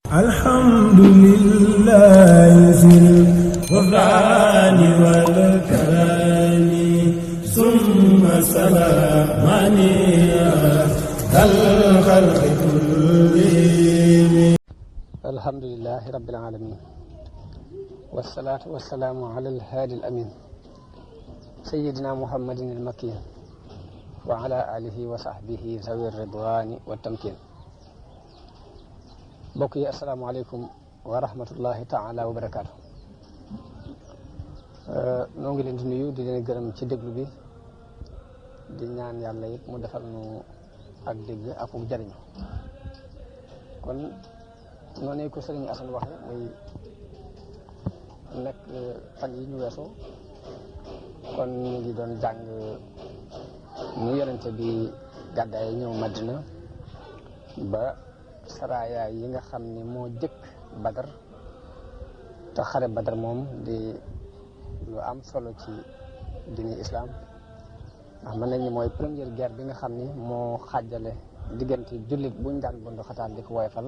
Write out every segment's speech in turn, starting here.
alhamdulillahi zil ghufrani wal karami summa salamani dal khalqi kullihim. alhamdulillahi rabbil alamin wassalatu wassalamu ala al-hadi al-amin sayyidina muhammadin al-makin wa ala alihi wa sahbihi zawi ridwani wa tamkin. mbokk yi asalaamaaleykum wa rahmatullahi taala wa barakaatu. noo ngi leen di nuyu di leen gërëm ci déglu bi di ñaan yàlla it mu defal nu ak dégg ak jariñu. kon noonu ko sëriñ Assane waxe muy nekk fan yi ñu weesu kon ñu ngi doon jàng nu yonente bi gàddaay ñëw Madina ba saraaya yi nga xam ni moo jëkk Badar te xare Badar moom di lu am solo ci diini islam ndax mën nañ ni mooy première guerre bi nga xam ni moo xàjjale diggante jullit buñ daan bundu xataan di ko woyfal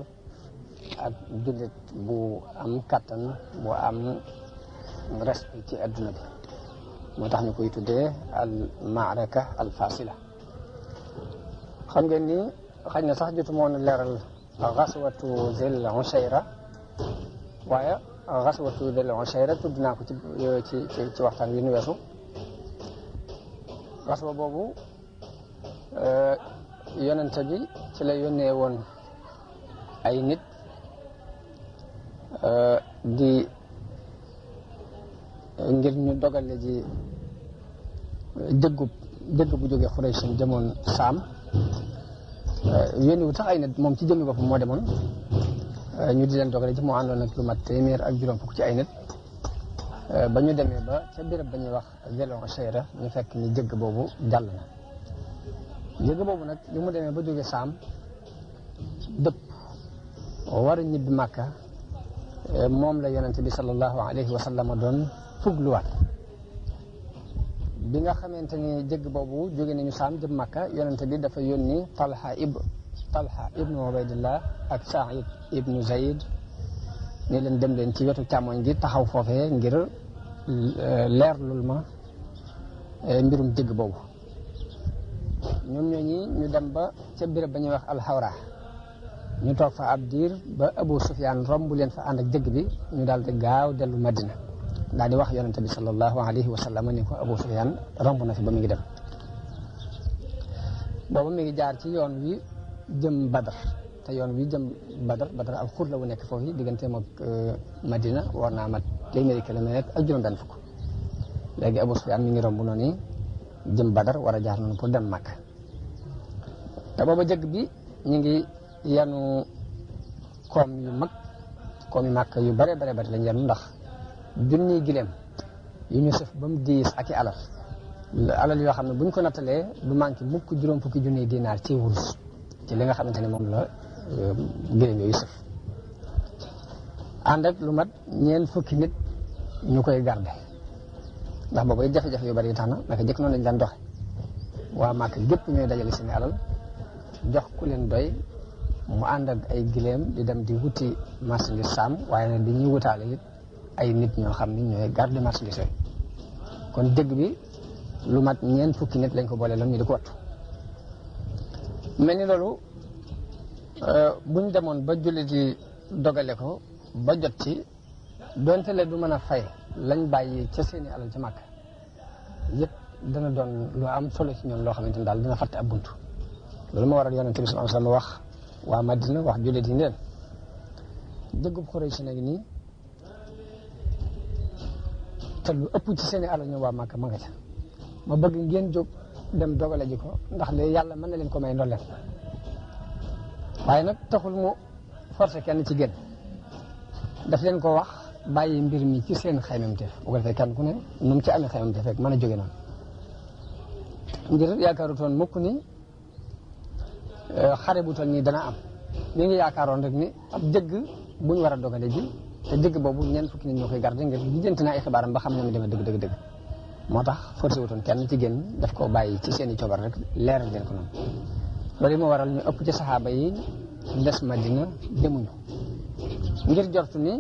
ak jullit bu am kattan bu am respect ci adduna bi moo tax ñu koy tuddee al maaraka al fasila. xam ngeen ni xëy na sax jotu moon leeral xaswatu Zil Ushayra waaye xaswatu Zil Ushayra tudd naa ko ci waxtaan wi nu weesu. xaswa boobu yonente bi ci la yónnee woon ay nit di ngir ñu dogale ji dëgg bu jógee Xuraysh jëmoon Saam. yónni wu tax ay nit moom ci jëmmi boppam moo demoon ñu di leen dogale ci moo àndoon ak lu mat téeméer ak juróom fukk ci ay nit ba ñu demee ba ca béréb ba ñuy wax Zil Ushayra ñu fekk ni jëgg boobu jàll na. jëgg boobu nag li mu demee ba jógee Saam dëpp war a ñibbi Màkka moom la yonente bi sallallahu alayhi wa sallam doon fugluwaat. bi nga xamante ni jëgg boobu jóge nañu Saam jëm Makka yonente bi dafa yónni Talha ibnu Ubaydillah ak Saïd ibnu Zayd ne leen dem leen ci wetu càmmoñ gi taxaw foofee ngir leerlul ma mbirum jëgg boobu. ñoom ñooñi ñu dem ba ca béréb ba ñuy wax alxawra ñu toog fa ab diir ba Abu Sufyaan romb leen fa ànd ak jëgg bi ñu daal di gaaw dellu Madina daal di wax yonente bi sallallahu alayhi wa sallam ni ko Abu Sufyaan romb na fi ba mu ngi dem. boobu mi ngi jaar ci yoon wi jëm Badar te yoon wi jëm Badar ak xur la wu nekk foofu digganteem ak Madina war naa mat téeméeri kilomètre ak juróom-benn fukk. léegi Abu Sufyaan mi ngi romb noonu jëm Badar war a jaar noonu pour dem Makka te booba jëgg bi ñu ngi yanu koom yu mag koom yu Makka yu bare lañ yanu ndax junniy gileem yu ñu sëf ba mu diis ak i alal yoo xam ne buñ ko nattalee du manqué mukk juróom fukki junniy dinaar ci wurus ci li nga xamante ne moom la gileem yooyu sëf ànd ak lu mat ñeent fukki nit ñu koy garde ndax boobu jafe-jafe yu bari yi tax na naka jëkk noonu lañ daan doxe waa Màkka gépp ñooy dajale seeni alal jox ku leen doy mu ànd ak ay gileem di dem di wuti marchandise Saam waaye nag di ñuy wutaale it ay nit ñoo xam ni ñooy garde marchandise kon jëgg bi lu mat ñeent fukki nit lañ ko boole lam ñu di ko wattu. mel ni loolu buñ demoon ba jullit yi dogale ko ba jot ci donte le du mën a fay lañ bàyyi ca seeni alal ci Màkka yëpp dana doon lu am solo ci ñoom loo xamante ni daal dina fàtte ab buntu. loolu moo waral yonente bi sallallahu alayhi wasallam wax waa Madina wax jullit yi leen jëggub Xuraysh nag nii te lu ëpp ci seeni alal ñoom waa Màkka ma nga ca ma bëgg ngeen jóg dem dogale ji ko ndax léegi yàlla mën na leen ko may ndolleen waaye nag taxul mu forcé kenn ci génn daf leen ko wax bàyyi mbir mi ci seen xaymamteef bu ko defee kenn ku ne nu mu ci amee xaymamteef rek mën a jóge noonu ngir yaakaarutoon mukk ni xare bu toll nii dana am ñu ngi yaakaaroon rek ni ab jëgg bu ñu war a dogale ji te dëgg boobu ñeent fukki nit ñoo koy garder ngir lijjanti naa ay xibaaram ba xam ne mu demee dëgg moo tax forcé wutoon kenn ci génn daf koo bàyyi ci seen i coobar rek leeral leen ko noonu loolu moo waral ñu ëpp ci saxaaba yi des Madina demuñu ngir jortu ni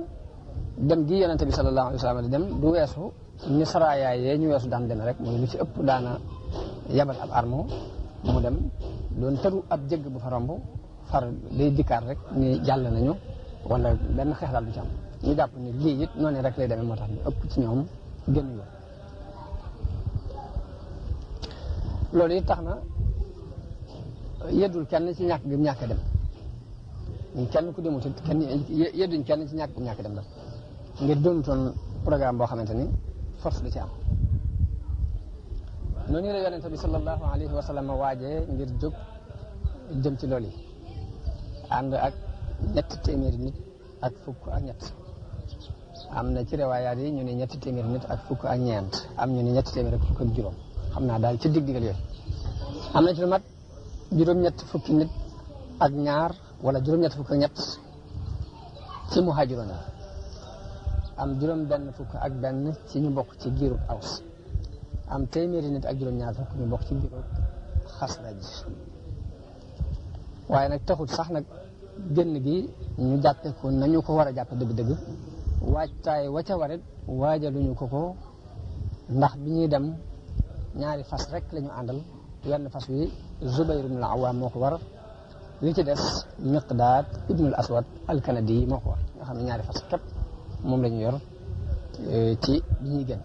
dem gi yonente bi sallallahu alayhi wa sallam di dem du weesu ñu saraayaay yee ñu weesu daan dem rek mooy lu ci ëpp daana yabal ab armo mu dem doon tëru ab jëgg bu fa romb far day dikkaat rek ni jàll nañu wala benn xeex daal du ci am ñu jàpp ni lii it noonu rek lay demee moo tax ñu ëpp ci ñoom gën yoon loolu it tax na yeddul kenn ci ñàkk gi ñàkk dem kenn ku demut kenn yedduñ kenn ci ñàkk gi ñàkk dem la ngir doonutoon programme boo xamante ni force da ci am noonu la yonente bi sallallahu alayhi wa sallam waajee ngir jóg jëm ci loolu yi ànd ak ñetti téeméeri nit ak fukk ak ñett am na ci riwaayaat yi ñu ne ñetti téeméeri nit ak fukk ak ñeent am ñu ne ñetti téeméeri ak fukk ak juróom xam naa daal ci digg-diggal yooyu am na ci lu mat juróom-ñett fukki nit ak ñaar wala juróom-ñett fukk ak ñett ci muhaajiroon yi am juróom benn fukk ak benn ci ñu bokk ci giirub Aws am téeméeri nit ak juróom-ñaar fukk ñu bokk ci giirub Xasraj waaye nag taxut sax nag génn gi ñu jàppe ko nañu ko war a jàppe dëgg-dëgg waajtaay wa ca warit waajaluñu ko ndax bi ñuy dem ñaari fas rek la ñu àndal wenn fas wi Zubayr ibn al-Awwam moo ko war li ci des Miqdaad ibn al-Aswad al-Kanadi moo ko war nga xam ne ñaari fas képp moom la ñu yor ci bi ñuy gën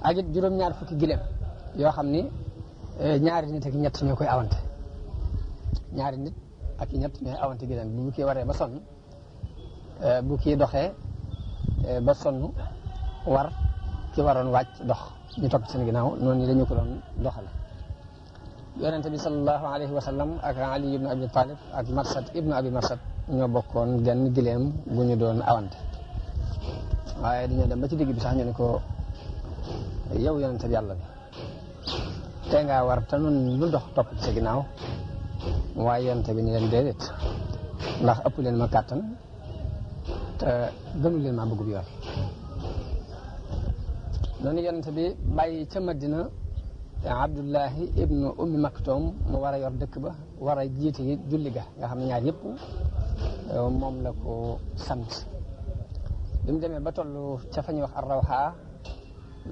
ak it juróom-ñaar fukki gileem yoo xam ni ñaari nit ak ñett ñoo koy awante ñaari nit ak ñett ñooy awante gileem bu kii waree ba sonn bu kii doxee ba sonn war ki waroon wàcc dox ñu topp seen ginnaaw noonu dañu ko doon doxale yonente bi sallallahu alayhi wa sallam ak Ali ibn Abi Talib ak Marsad ibn Abi Marsad ñoo bokkoon genn gileem bu ñu doon awante waaye dañoo dem ba ci digg bi sax ñu ne ko yow yonente bi yàlla bi tey ngaa war te nun lu dox topp ci sa ginnaaw waaye yonente bi ni leen déedéet ndax ëpp leen ma kàttan te gënu leen maa bëgg bu yoon noonu yonente bi bàyyi ca Madina Abdullahi ibnu Ummi Maktoum mu war a yor dëkk ba war a jiite julli ga nga xam ne ñaar yëpp moom la ko sant bi mu demee ba toll ca fa ñuy wax Ar-Rawha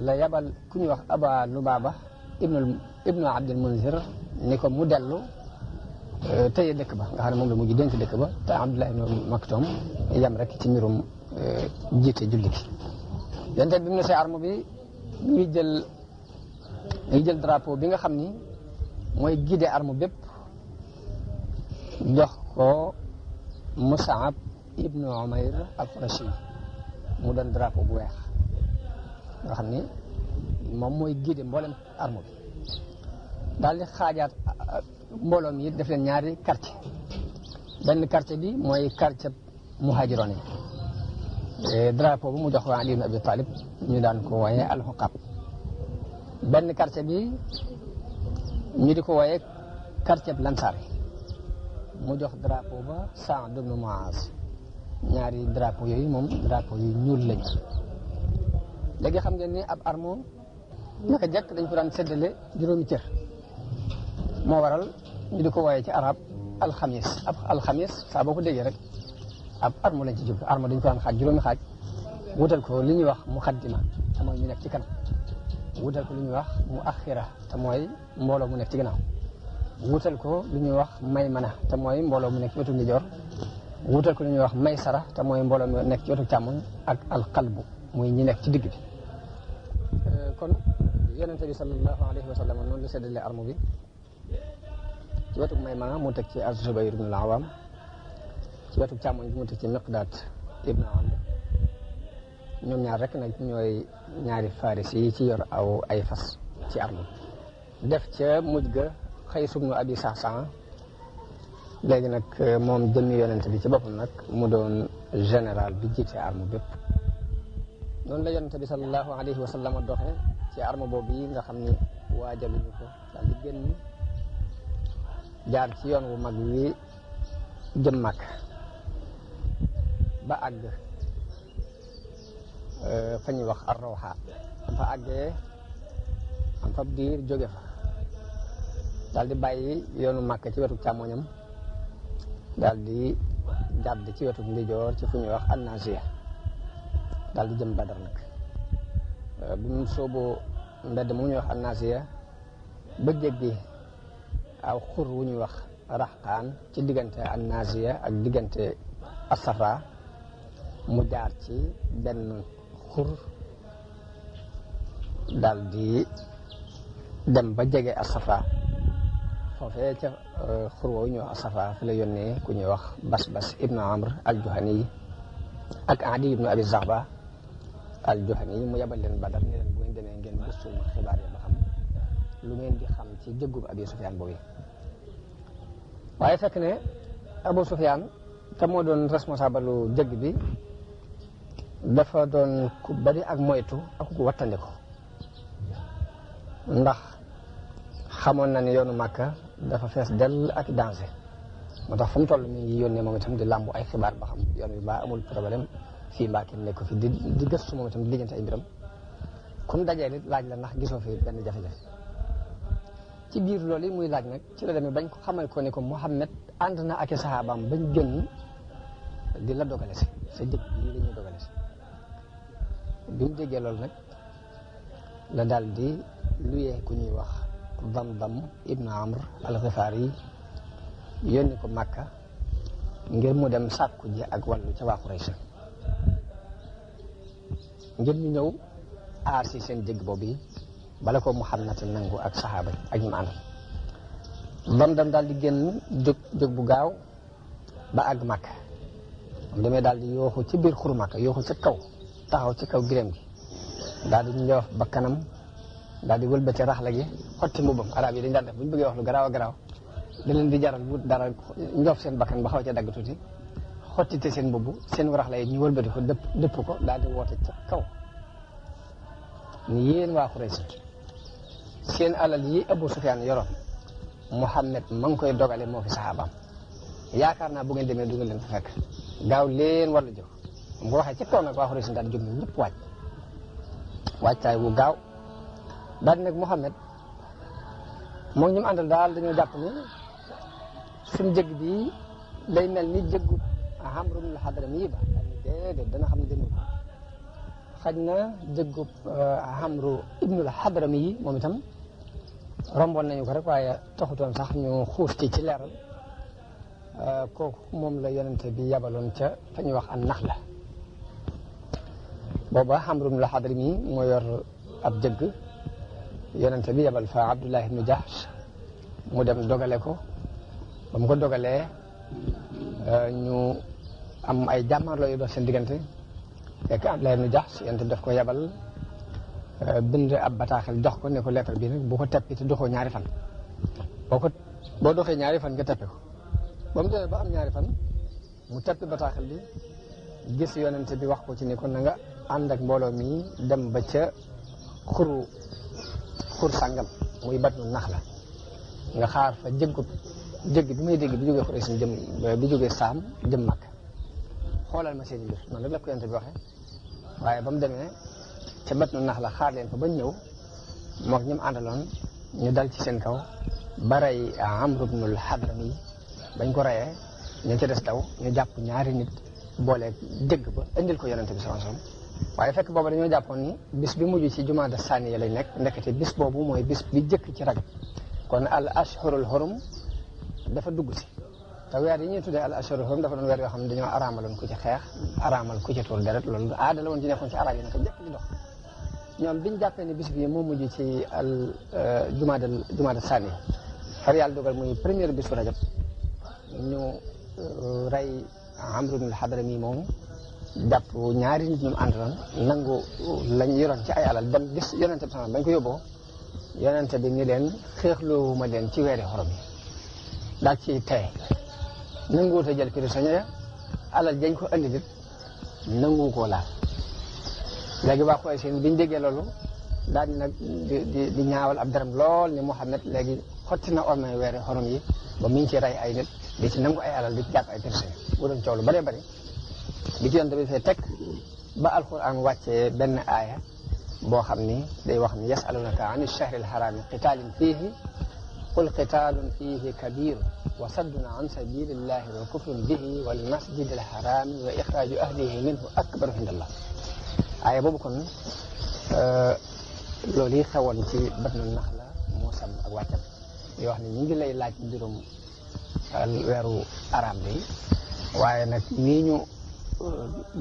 la yabal ku ñuy wax Aba Lubaaba ibnu Abdul Munzir ni ko mu dellu tëye dëkk ba nga xam ne moom la mujj dénk dëkk ba te Abdullahi ibnu Maktoum yam rek ci mbirum jiite julli gi yonente bi mu ne see arme bi ñuy jël drapeau bi nga xam ni mooy guider arme bépp jox ko Mus'ab ibnu Umayr al-Qurashi mu doon drapeau bu weex nga xam ni moom mooy guider mboolem arme bi daal di xaajaat mbooloo mi def leen ñaari quartier benn quartier bi mooy quartier muhaajiroon yi drapeau bu mu jox waa Ali ibn Abi Talib ñu daan ko wooye al-Huqab benn quartier bi ñu di ko wooye quartier bi Lansar mu jox drapeau ba Sa'd ibn Mu'az ñaari drapeau yooyu moom drapeau yu ñuul lañu léegi xam ngeen ni ab armo naka jekk dañ ko daan séddale juróomi cër moo waral ñu di ko wooye ci arab alxamis ab alxamis saa boo ko déggee rek ab armo lañ ci jublu armo dañ ko daan xaaj juróomi xaaj wutal ko li ñuy wax muqaddima te mooy ñu nekk ci kanam wutal ko lu ñuy wax mu axira te mooy mbooloo mu nekk ci gannaaw wutal ko lu ñuy wax maymana te mooy mbooloo mu nekk ci wetu ndijoor wutal ko lu ñuy wax maysara te mooy mbooloo mu nekk ci wetu càmmoñ ak alqalbu muy ñi nekk ci digg bi kon yonente bi sallallahu alayhi wa sallam noonu la séddale arme bi ci wetu maymana mu teg ci az-Zubayr ibn al-Awwam ci wetu càmmoñ bi mu teg ci Miqdaad ibn Amr ñoom ñaar rek nag ñooy ñaari faris yi ci yor ay fas ci arme def ca mujj ga Qays ibn Abi Sa'sa'a léegi nag moom jëmmi yonente bi ci boppam nag mu doon général bi jiite arme bépp noonu la yonente bi sallallahu alayhi wa sallam doxe ci arme boobu yi nga xam ni waajaluñu ko daal di génn jaar ci yoon wu mag wi jëm mag ba àgg fa ñuy wax Ar-Rawha am fa àggee am fa diir jóge fa daal di bàyyi yoonu Màkka ci wetu càmmoñam daal di jàdd ci wetu ndijoor ci fu ñuy wax An-Naasiya daal di jëm Badar nag bi mu sooboo mbedd mu ñuy wax An-Naasiya ba jéggi aw xur wu ñuy wax Raxqaan ci diggante An-Naasiya ak diggante As-Safra mu jaar ci benn xur daal di dem ba jege As-Safra foofee ca xur woowu ñuy wax As-Safra fi la yónnee ku ñuy wax Basbas ibnu Amr al-Juhani ak Adi ibnu Abi Zaxba al-Juhani mu yebal leen Badar ni leen bu ngeen demee ngeen gëstul ma xibaar yi ba xam lu ngeen di xam ci jëggub Abi Sufyaan boobu. waaye fekk ne Abu Sufyaan te moo doon responsable lu jëgg bi dafa doon ku bari ak moytu ak ku wattandiku ndax xamoon na ne yoonu Màkka dafa fees dell ak danger moo tax fu mu toll mi ngi yónnee moom itam di làmbu ay xibaar ba xam yoon wi mbaa amul problème fii mbaa kenn nekk fi di gëstu moom itam di lijjanti ay mbiram comme dajee nit laaj la ndax gisoo fi benn jafe-jafe ci biir loolu yi muy laaj nag ci la demee bañ ko xamal ko ne ko Muhammad ànd na ak i saxaabaam bañ génn di la dogale si sa jëg lii la ñuy dogale si bi mu déggee loolu nag la daal di luyee ku ñuy wax Damdam ibnu Amr al-Ghifari yónni ko Makka ngir mu dem sàkku ji ak wàllu ca waa Quraysh ngir ñu ñëw aar si seen jëgg boobu yi bala ko Muhammad nangu ak saxaaba yi ak ñu ma àndal Damdam daal di génn jóg bu gaaw ba àgg Makka am demee daal di yooxu ci biir xuru Makka yooxu ci kaw taxaw ci kaw giréem gi daal di njoof ba kanam daal di wëlbati raxla gi xotti mbubbam arab yi dañ daan def bu ñu bëggee wax lu garaaw a garaaw da leen di jaral wut dara njoof seen bakkan ba xaw ca dagg tuuti xottite seen mbubb seen raxla yi ñu wëlbati ko dëpp ko daal di woote ca kaw ni yéen waa Quraysh seen alal yi Abu Sufyaan yoroon Muhammad ma ngi koy dogale moo fi saxaabaam yaakaar naa bu ngeen demee du ngeen leen fa fekk gaaw leen wala jóg mu ko waxee ci kaw nag waa Quraysh daal di jóg ñëpp wàccaay wu gaaw daal di nag Muhammad moom ñu mu àndal daal dañoo jàpp ni suñ jëgg bi day mel ni jëggu Amru ibnul Hadrami ba déedéet dana xam ne demul xaj na jëggu Amru ibnul Hadrami yi moom itam romboon nañu ko rek waaye taxutoon sax ñu xuus ci leeral kooku moom la yonente bi yabaloon ca fa ñuy wax an Naxla booba Amru ibnul Hadrami moo yor ab jëgg yonente bi yabal fa Abdullah ibnu Jahsh mu dem dogale ko ba mu ko dogalee ñu am ay jàmmarloo yu dox seen diggante fekk Abdullah ibnu Jahsh yonente bi daf ko yabal bind ab bataaxel jox ko ne ko lettre bi nag bu ko teppi te doxoo ñaari fan boo doxee ñaari fan nga teppe ko ba mu demee ba am ñaari fan mu teppi bataaxel bi gis yonente bi wax ko ci ni ko na nga ànd ak mbooloo mi dem ba ca xur sàngam muy Batnu Naxla nga xaar fa jëgg bi may dégg bi jógee Quraysh jëm bi jógee Saam jëm Makka xoolal ma seen mbir noonu rek la ko yonente bi waxee waaye ba mu demee ca Batnu Naxla xaar leen fa bañ ñëw mook ñi mu àndaloon ñu dal ci seen kaw ba rey Amru ibnul Hadrami bañ ko reyee ñu ca des daw ñu jàpp ñaari nit boole jëgg ba indil ko yonente bi sallallahu alayhi wasallam waaye fekk booba dañoo jàppoon ni bis bi mujj ci jumaada saaniya lay nekk ndekete bis boobu mooy bis bi jëkk ci Rajab kon al ashhurul hurum dafa dugg si te weer yi ñuy tuddee al ashhurul hurum dafa doon weer yoo xam ne dañoo araamaloon ku ci xeex araamal ku ci tuur deret loolu aada la woon ci nekkoon ci arab yi naka jëkk di dox ñoom biñ jàppee ni bis bi moo mujj ci al jumaada saaniya far yàlla dogal muy première bisu Rajab ñu rey Amru ibnul Hadrami moomu jàpp ñaari nit ñu àndaloon nangu lañ yoroon ci ay alal dem gis yonente bi sama bañ ko yóbboo yonente bi ni leen xeexloowuma leen ci weeri xorom yi daal ci tey nanguwut a jël prisonnier alal jañ ko andi nit nangu koo laal léegi waa Quraysh biñ déggee loolu daal di nag di ñaawal ab daram lool ni Muhammad léegi xotti na ormay weeri xorom yi ba mi ngi ci rey ay nit di ci nangu ay alal di ci jàpp ay prisonnier bu doon coow lu bëree bëri bi ci yoon bi fee teg ba alquran wàccee benn aaya boo xam ni day wax ni yasalunaka an ash-shahril harami qitaalin fiihi qul qitaalun fiihi kabir wa sadduna an sabilillahi wa kufrun bihi wal masjidil harami wa ixraaju ahlihi minhu akbaru indallah. aaya boobu kon loolu yi xewoon ci Batnu Naxla moo sam ak wàccam yoo wax ne ñu ngi lay laaj mbirum weeru araam bi waaye nag nii ñu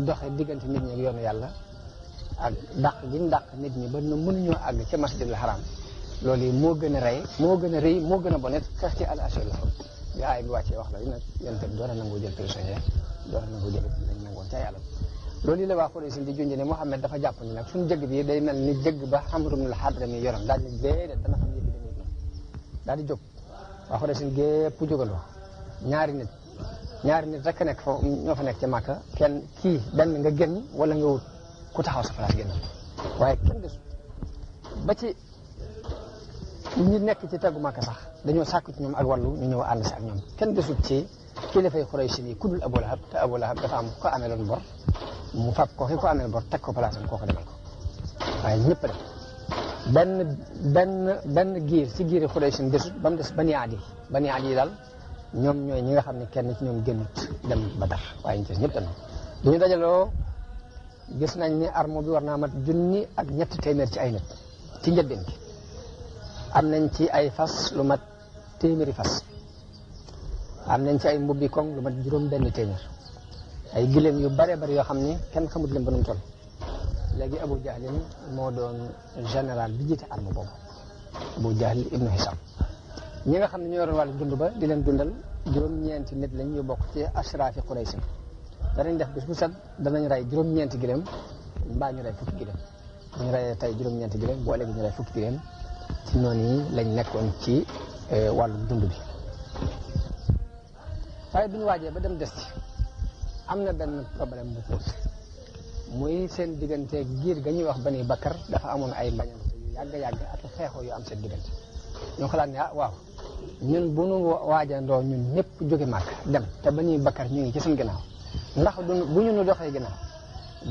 doxe diggante nit ñi ak yoonu yàlla ak dàq gi ñu dàq nit ñi ba mënuñoo àgg ca masjidil haram loolu yi moo gën a rey moo gën a rëy moo gën a bon it xeex ci al ashhurul hurum bi aay bi wàccee wax la nag yéen tamit door a nangoo jël prisonnier door a nangoo jël lañ nangoon ca yàlla. loolu yi la waa Quraysh di junj ne Muhammad dafa jàpp ni nag suñu jëgg bi day mel ni jëgg ba Amr ibn al-Hadrami yoroon daal di déedéet dana xam yëpp demee noonu daal di jóg waa Quraysh gépp jógandoo ñaari nit rek nekk foofu ñoo fa nekk ca Màkka kenn kii benn nga génn wala nga wut ku taxaw sa place génn waaye kenn desul ba ci ñi nekk ci tegu Màkka sax dañoo sàkku ci ñoom ak wàllu ñu ñëw ànd si ak ñoom kenn desul ci kilifay Quraysh yi ku dul Abu Lahab te Abu Lahab dafa am ko ameeloon bor mu fab ko ki ko amee bor teg ko place am kooku demal ko waaye ñëpp dem benn giir ci giiri Quraysh desut ba mu des Bani Adi daal ñoom ñooy ñi nga xam ne kenn ci ñoom génnut dem Badar waaye ñu ci ñëpp dem bi ñu dajaloo gis nañ ni arme bi war naa mat 1,3 ci ay nit ci njëlbeen gi am nañ ci ay fas lu mat 100 fas am nañ ci ay mbubbi koŋ lu mat 600 ay gileem yu bare bari yoo xam ni kenn xamut leen ba nu mu toll léegi Abu Jahlin moo doon général bi jiite arme boobu Abu Jahl ibnu Hisam ñi nga xam ne ñoo yoroon wàllu dund ba di leen dundal 9 nit lañ yu bokk ci ashraafi Quraysh danañ def bis bu set danañ rey 9 gileem mbaa ñu rey 10 gileem bu ñu reyee tey 9 gileem boo léegi ñu rey 10 gileem ci noonu yi lañ nekkoon ci wàllu dund bi waaye bi ñu waajee ba dem des ci am na benn problème bu tuuti muy seen diggante giir ga ñuy wax Bani Bakar dafa amoon ay mbañante yu yàgg ak xeexoo yu am seen diggante ñoo xalaat ne waaw ñun bu nu waajandoo ñun ñëpp jóge Màkka dem te Bani Bakar ñu ngi ci suñu ginnaaw ndax bu ñu nu doxee ginnaaw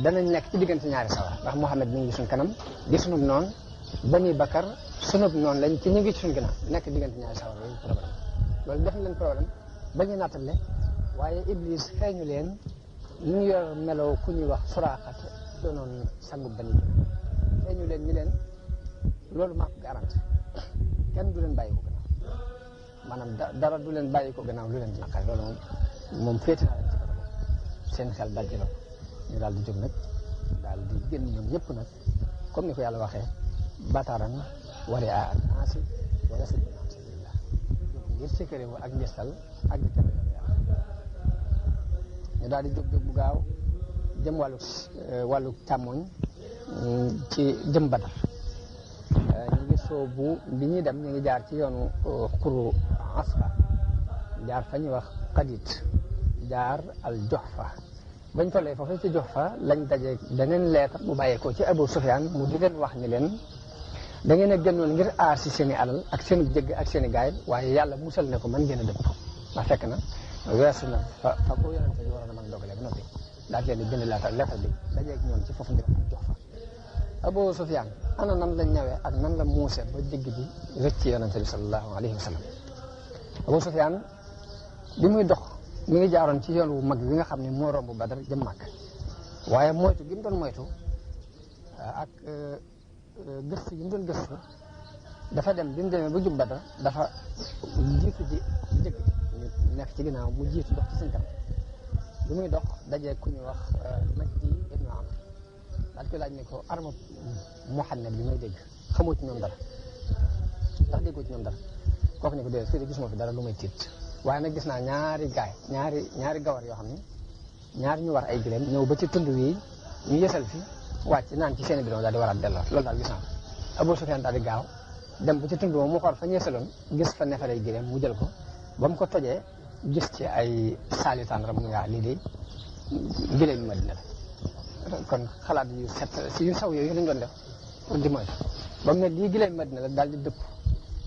danañ nekk ci diggante ñaari sawara ndax Muhammad mi ngi suñu kanam di sunub noonu Bani Bakar sunub noonu lañ ci ñu ngi ci suñu ginnaaw nekk diggante ñaari sawara yooyu problème loolu def na leen problème bañu naatale waaye Iblis feeñu leen ñu yor meloo ku ñuy wax Suraaxat doonoon sangu Bani feeñu leen ni leen loolu maa ko garanti kenn du leen bàyyi ko gannaaw maanaam dara du leen bàyyi ko gannaaw lu leen di naqari loolu moom féete naa leen ci côté boobu seen xel dal ci loolu ñu daal di jóg nag daal di génn ñoom ñëpp nag comme ni ko yàlla waxee bataran wari a ak naasi wala sa an sabilillah ngir sécurité wu ak njëstal ak di tere yoonu yàlla ñu daal di jóg bu gaaw jëm wàllu càmmoñ ci jëm Badar ñu ngi soobu bi ñuy dem ñu ngi jaar ci yoonu xuru Asfa jaar fa ñuy wax Qadid jaar al Juhfa bañ tollee foofu ci Juhfa lañ daje beneen leetar bu bàyyeekoo ci Abu Sufyaan mu di leen wax ni leen da ngeen a gënnoon ngir aar si seen i alal ak seen jëgg ak seen i gaay waaye yàlla musal ne ko mën ngeen a dëpp ndax fekk na weesu na fa ko yonente bi waroon a mën a dogalee ba noppi daal leen di bind leetar bi dajeeg ñoom ci foofu ngir jox fa Abu Sufyaan ana nan la ñawee ak nan la muuse ba jëgg bi rëcc ci yonente bi sallallahu alayhi wa sallam Abu Sufyaan bi muy dox mi ngi jaaroon ci yoon wu mag bi nga xam ne moo romb Badar jëm Màkk waaye moytu gi mu doon moytu ak gëstu gi mu doon gëstu dafa dem bi mu demee ba jub Badar dafa jiitu ji jëkk ñu nekk ci ginnaaw mu jiitu dox ci seen kanam bi muy dox dajee ku ñuy wax Majdi ibnu Amr daal koy laaj ne ko arma Muhammad bi may dégg xamoo ci ñoom dara ndax déggoo ci ñoom dara kooku ne ko déedéet fii de gisuma fi dara lu may tiit waaye nag gis naa ñaari gawar yoo xam ne ñaari ñu war ay gileem ñëw ba ci tund wi ñu yësal fi wàcc naan ci seen bidon daal di waraat delloo loolu daal gis naa Abu Sufyaan daal di gaaw dem ba ci tund moom mu xool fa ñu yësaloon gis fa neefere gileem mu jël ko ba mu ko tojee gis ci ay saali tàndara mu ngaa lii de gileem yi Madina la kon xalaat yu set si yu saw yooyu lañ doon def pour di moytu ba mu ne lii gileem Madina la daal di dëpp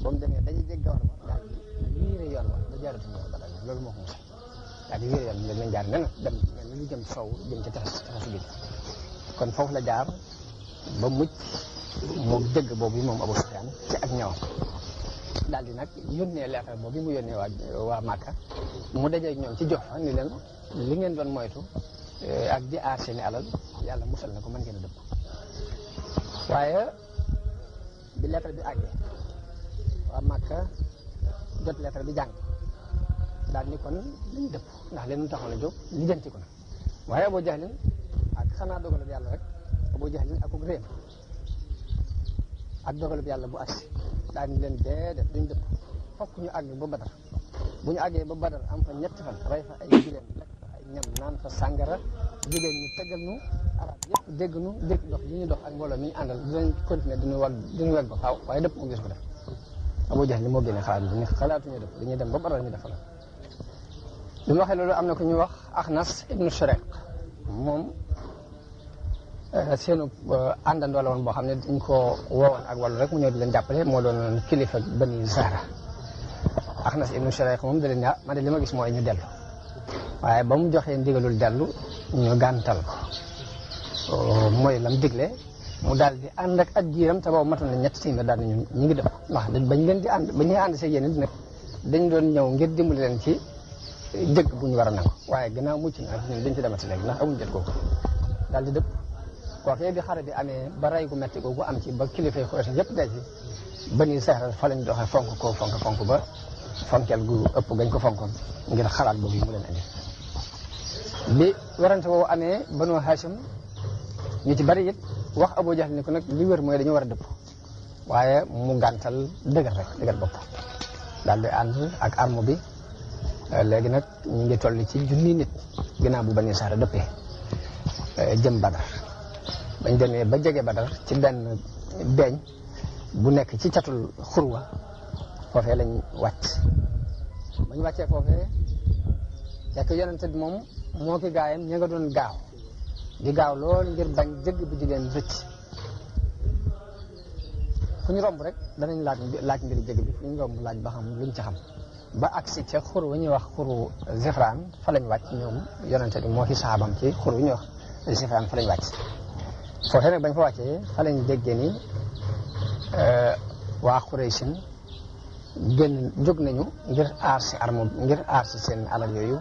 ba mu demee dañuy jeg gawar ba daal di wiire yoon wa ba jaaratu ñëw ba daal loolu moo ko musal daal di wiire yoon bi lañ jaar nen dem mel ni lu jëm sow jëm ci tefesu gi kon foofu la jaar ba mucc moom dëgg boobu moom Abu Sufyaan ci ak ñawam daal di nag yónnee leetar boobu mu yónnee waa Màkka mu dajee ñoom ci jox fa ni leen li ngeen doon moytu ak di aar seeni alal yàlla musal na ko mën ngeen a dëpp waaye bi leetar bi àggee waa Màkka jot leetar bi jàng daal ni kon lañu dëpp ndax leen taxoon a jóg lijjanti ko na waaye Abu Jahlin ak xanaa dogalub yàlla rek Abu Jahlin ak réem ak dogalub yàlla bu agsi daal ni leen déedéet duñ dëpp fokk ñu àgg ba Badar bu ñu àggee ba Badar am fa ñetti fan rey fa ay gileem lekk fa ay ñam naan fa sàngara jigéen ñi tëggal nu arab yëpp dégg nu dégg dox yi ñu dox ak mbooloo mi ñu àndal dinañ continuer diñu weg ba faaw waaye dëpp mu gis ko def Abu Jahl moo génne xalaat bi ni xalaatuñu dëpp dañuy dem ba Badar ñu defa la bi mu waxee loolu am na ku ñuy wax Axnas ibnu Shurayq moom seenu àndandoo la woon boo xam ne dañ ko woowoon ak wàllu rek mu ñëw di leen jàppale moo doon kilifa Bani Zahra Axnas ibnu Shurayq moom da leen ne man de li ma gis mooy ñu dellu waaye ba mu joxee ndigalul dellu ñu gàntal ko mooy lam digle mu daal di ànd ak jiiram te boobu matoon na ñetti téeméer daal ñu ngi dëpp ndax bañ leen di ànd ba ñuy ànd see yéen nag dañ doon ñëw ngir dimbali leen ci jëgg bu ñu war a nangu waaye gannaaw mucc na ñun dañ ci demati léegi ndax amuñ jot kooku daal di dëpp kookee bi xare bi amee ba rey gu metti googu am ci ba kilifay Quraysh yëpp day ci Bani Zahra fa lañ doxee fonk ba fonkeel gu ëpp gañ ko fonkoon ngir xalaat boobu yi mu leen indi bi werante woowu amee Banu Hashim ñu ci bari it wax Abu Jahl ni ko nag li wér mooy dañu war a dëpp waaye mu gàntal dëgër bopp daal di ànd ak arme bi léegi nag ñu ngi toll ci junni nit ginnaaw bu Bani Zahra dëppee jëm Badar bañ demee ba jege Badar ci benn beeñ bu nekk ci catul xurwa foofee lañ wàcc bañ wàccee foofee fekk yonente bi moom moo ki gaayam ña nga doon gaaw di gaaw loolu ngir bañ jëgg bi di leen rëcc fu ñu romb rek danañ laaj mbiri jëgg bi fu ñu romb laaj ba xam luñ ci xam ba agsi ca xur wu ñuy wax xuru Zifraan fa lañ wàcc ñoom yonente bi moo ki saabam ci xur wu ñuy wax Zifraan fa lañ wàcc foofee nag bañ fa wàccee fa lañ déggee ni waa Quraysin jóg nañu ngir aar si seen alal yooyu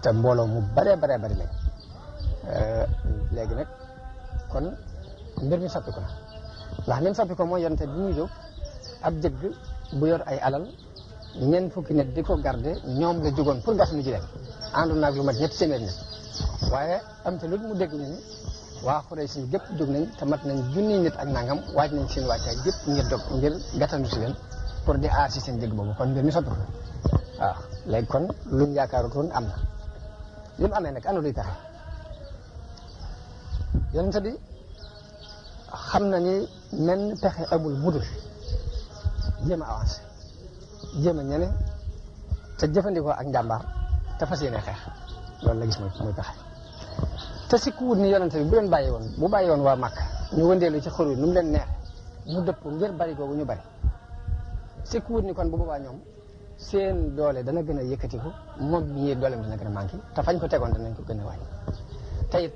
te mbooloo mu bari lañ léegi nag kon mbir mi soppi ko na ndax lim soppi ko mooy yonente bi muy jóg ab jëgg bu yor ay alal ñeent fukki nit di ko garde ñoom la jógoon pour gas nu ji leen àndoon naag lu mat ñetti téeméer nit waaye am te lu mu dégg ñu ni waa Quraysh gépp jóg nañ te mat nañ junniy nit ak nangam waaj nañ seen wàccaay gépp ngir gàttandu si leen pour di aar si seen jëgg boobu kon mbir mi soppi ko waaw léegi kon luñ yaakaarutoon am na li mu amee nag ana luy pexe yonente bi xam na ni menn pexe amul mudul jéem a avancé jéem a ñene te jëfandikoo ak njàmbaar te fas yéene xeex loolu la gis muy pexe te si ku wut ni yonente bi bu bàyyi woon waa Màkka ñu wëndeelu ci xur yi nu mu leen neex mu dëpp ngir bari googu ñu bari si ku wut ni kon bu boobaa ñoom seen doole dana gën a yëkkatiku moom ñii dooleem dana gën a manqué te fañ ko tegoon danañ ko gën a wàññi te it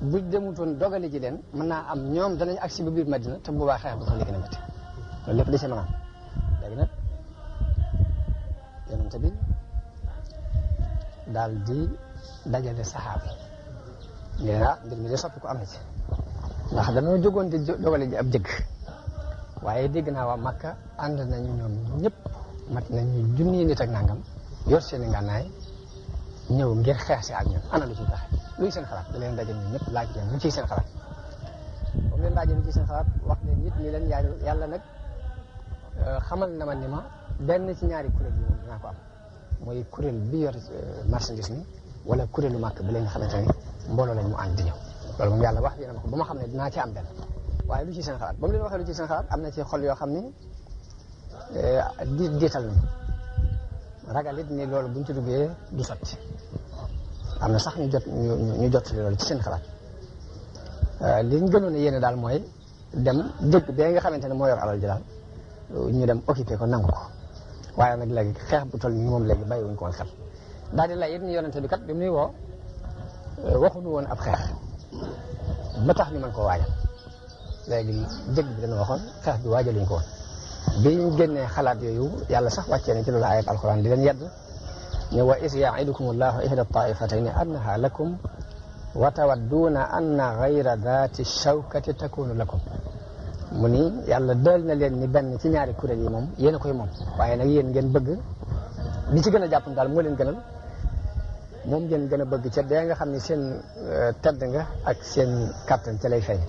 bu demutoon dogale ji leen mën naa am ñoom danañ agsi ba biir Madina te bu boobaa xeex ba fa li gën a métti loolu lépp da see mën a am léegi nag yonente bi daal di dajale saxaaba yi ñu ne mbir mi de soppi ko am na ci ndax dañoo jógoon di dogale ji ab jëgg waaye dégg naa waa Makka ànd nañu ñoom ñëpp mat nañu junni nit ak nangam yor seen i ngànnaay ñëw ngir xeex si ak ñun ana lu ciy taxe luy seen xalaat da leen daje ñun ñëpp laaj leen lu ciy seen xalaat boobu leen laajee lu ciy seen xalaat wax leen nit ñi leen yàlla nag xamal na ma ni ma benn ci ñaari kuréel yi moom dinaa ko am mooy kuréel bi yor marchandise mi wala kuréelu màkk bi leen nga xamante ne mbooloo lañ mu ànd di ñëw loolu moom yàlla wax dina ma ko ba ma xam ne dinaa ci am benn waaye lu ci seen xalaat ba mu leen waxee lu ci seen xalaat am na ci xol yoo xam ni diital nañu ragal it ni loolu buñ ci duggee du sotti am na sax ñu jot loolu ci seen xalaat li ñu gënoon a yéene daal mooy dem dëgg bee nga xamante ne moo yor alal ji daal ñu dem occupé ko nangu ko waaye nag léegi xeex bu toll nii moom léegi bàyyiwuñ ko woon xel daal di lay it ni yonente bi kat bi muy woo waxuñu woon ab xeex ba tax ñu mën koo waajal léegi jëgg bi dañu waxoon xeex bi waajaluñ ko woon bi ñu génnee xalaat yooyu yàlla sax wàccee na ci loolu ayat alquran di leen yedd ne wa is yaidukum allahu ihda taifatayni annaha lakum wa tawadduuna anna gayra daati shawkati takunu lakum mu ni yàlla dël na leen ni benn ci ñaari kuréel yi moom yéen a koy moom waaye nag yéen ngeen bëgg li ci gën a jàpp daal moo leen gënal moom ngeen gën a bëgg ca dee nga xam ne seen tedd nga ak seen kàttan ca lay feeñ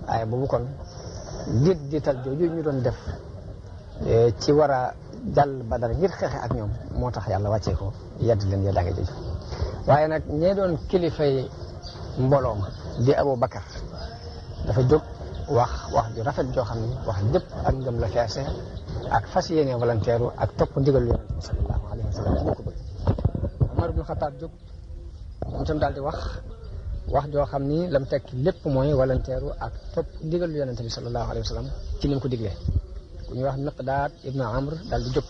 waaye boobu kon di tal jooju ñu doon def ci war a jàll Badar ngir xeexe ak ñoom moo tax yàlla wàccee ko yedd leen yeddaange jooju waaye nag ñee doon kilifay mbooloo ma di Abu Bakar dafa jóg wax ju rafet joo xam ne wax jëpp ak ngëm la feese ak fas yéene volontaire ak topp ndigal yonent bi sallallahu alayhi wa sallam moo ko bëgg Umar ibn Xattaab jóg moom tam daal di wax joo xam ni lam tekki lépp mooy volontaire ak topp ndigal yonent bi sallallahu alayhi wa sallam ci ni mu ko diglee ku ñuy wax Miqdaad ibn Amr daal di jóg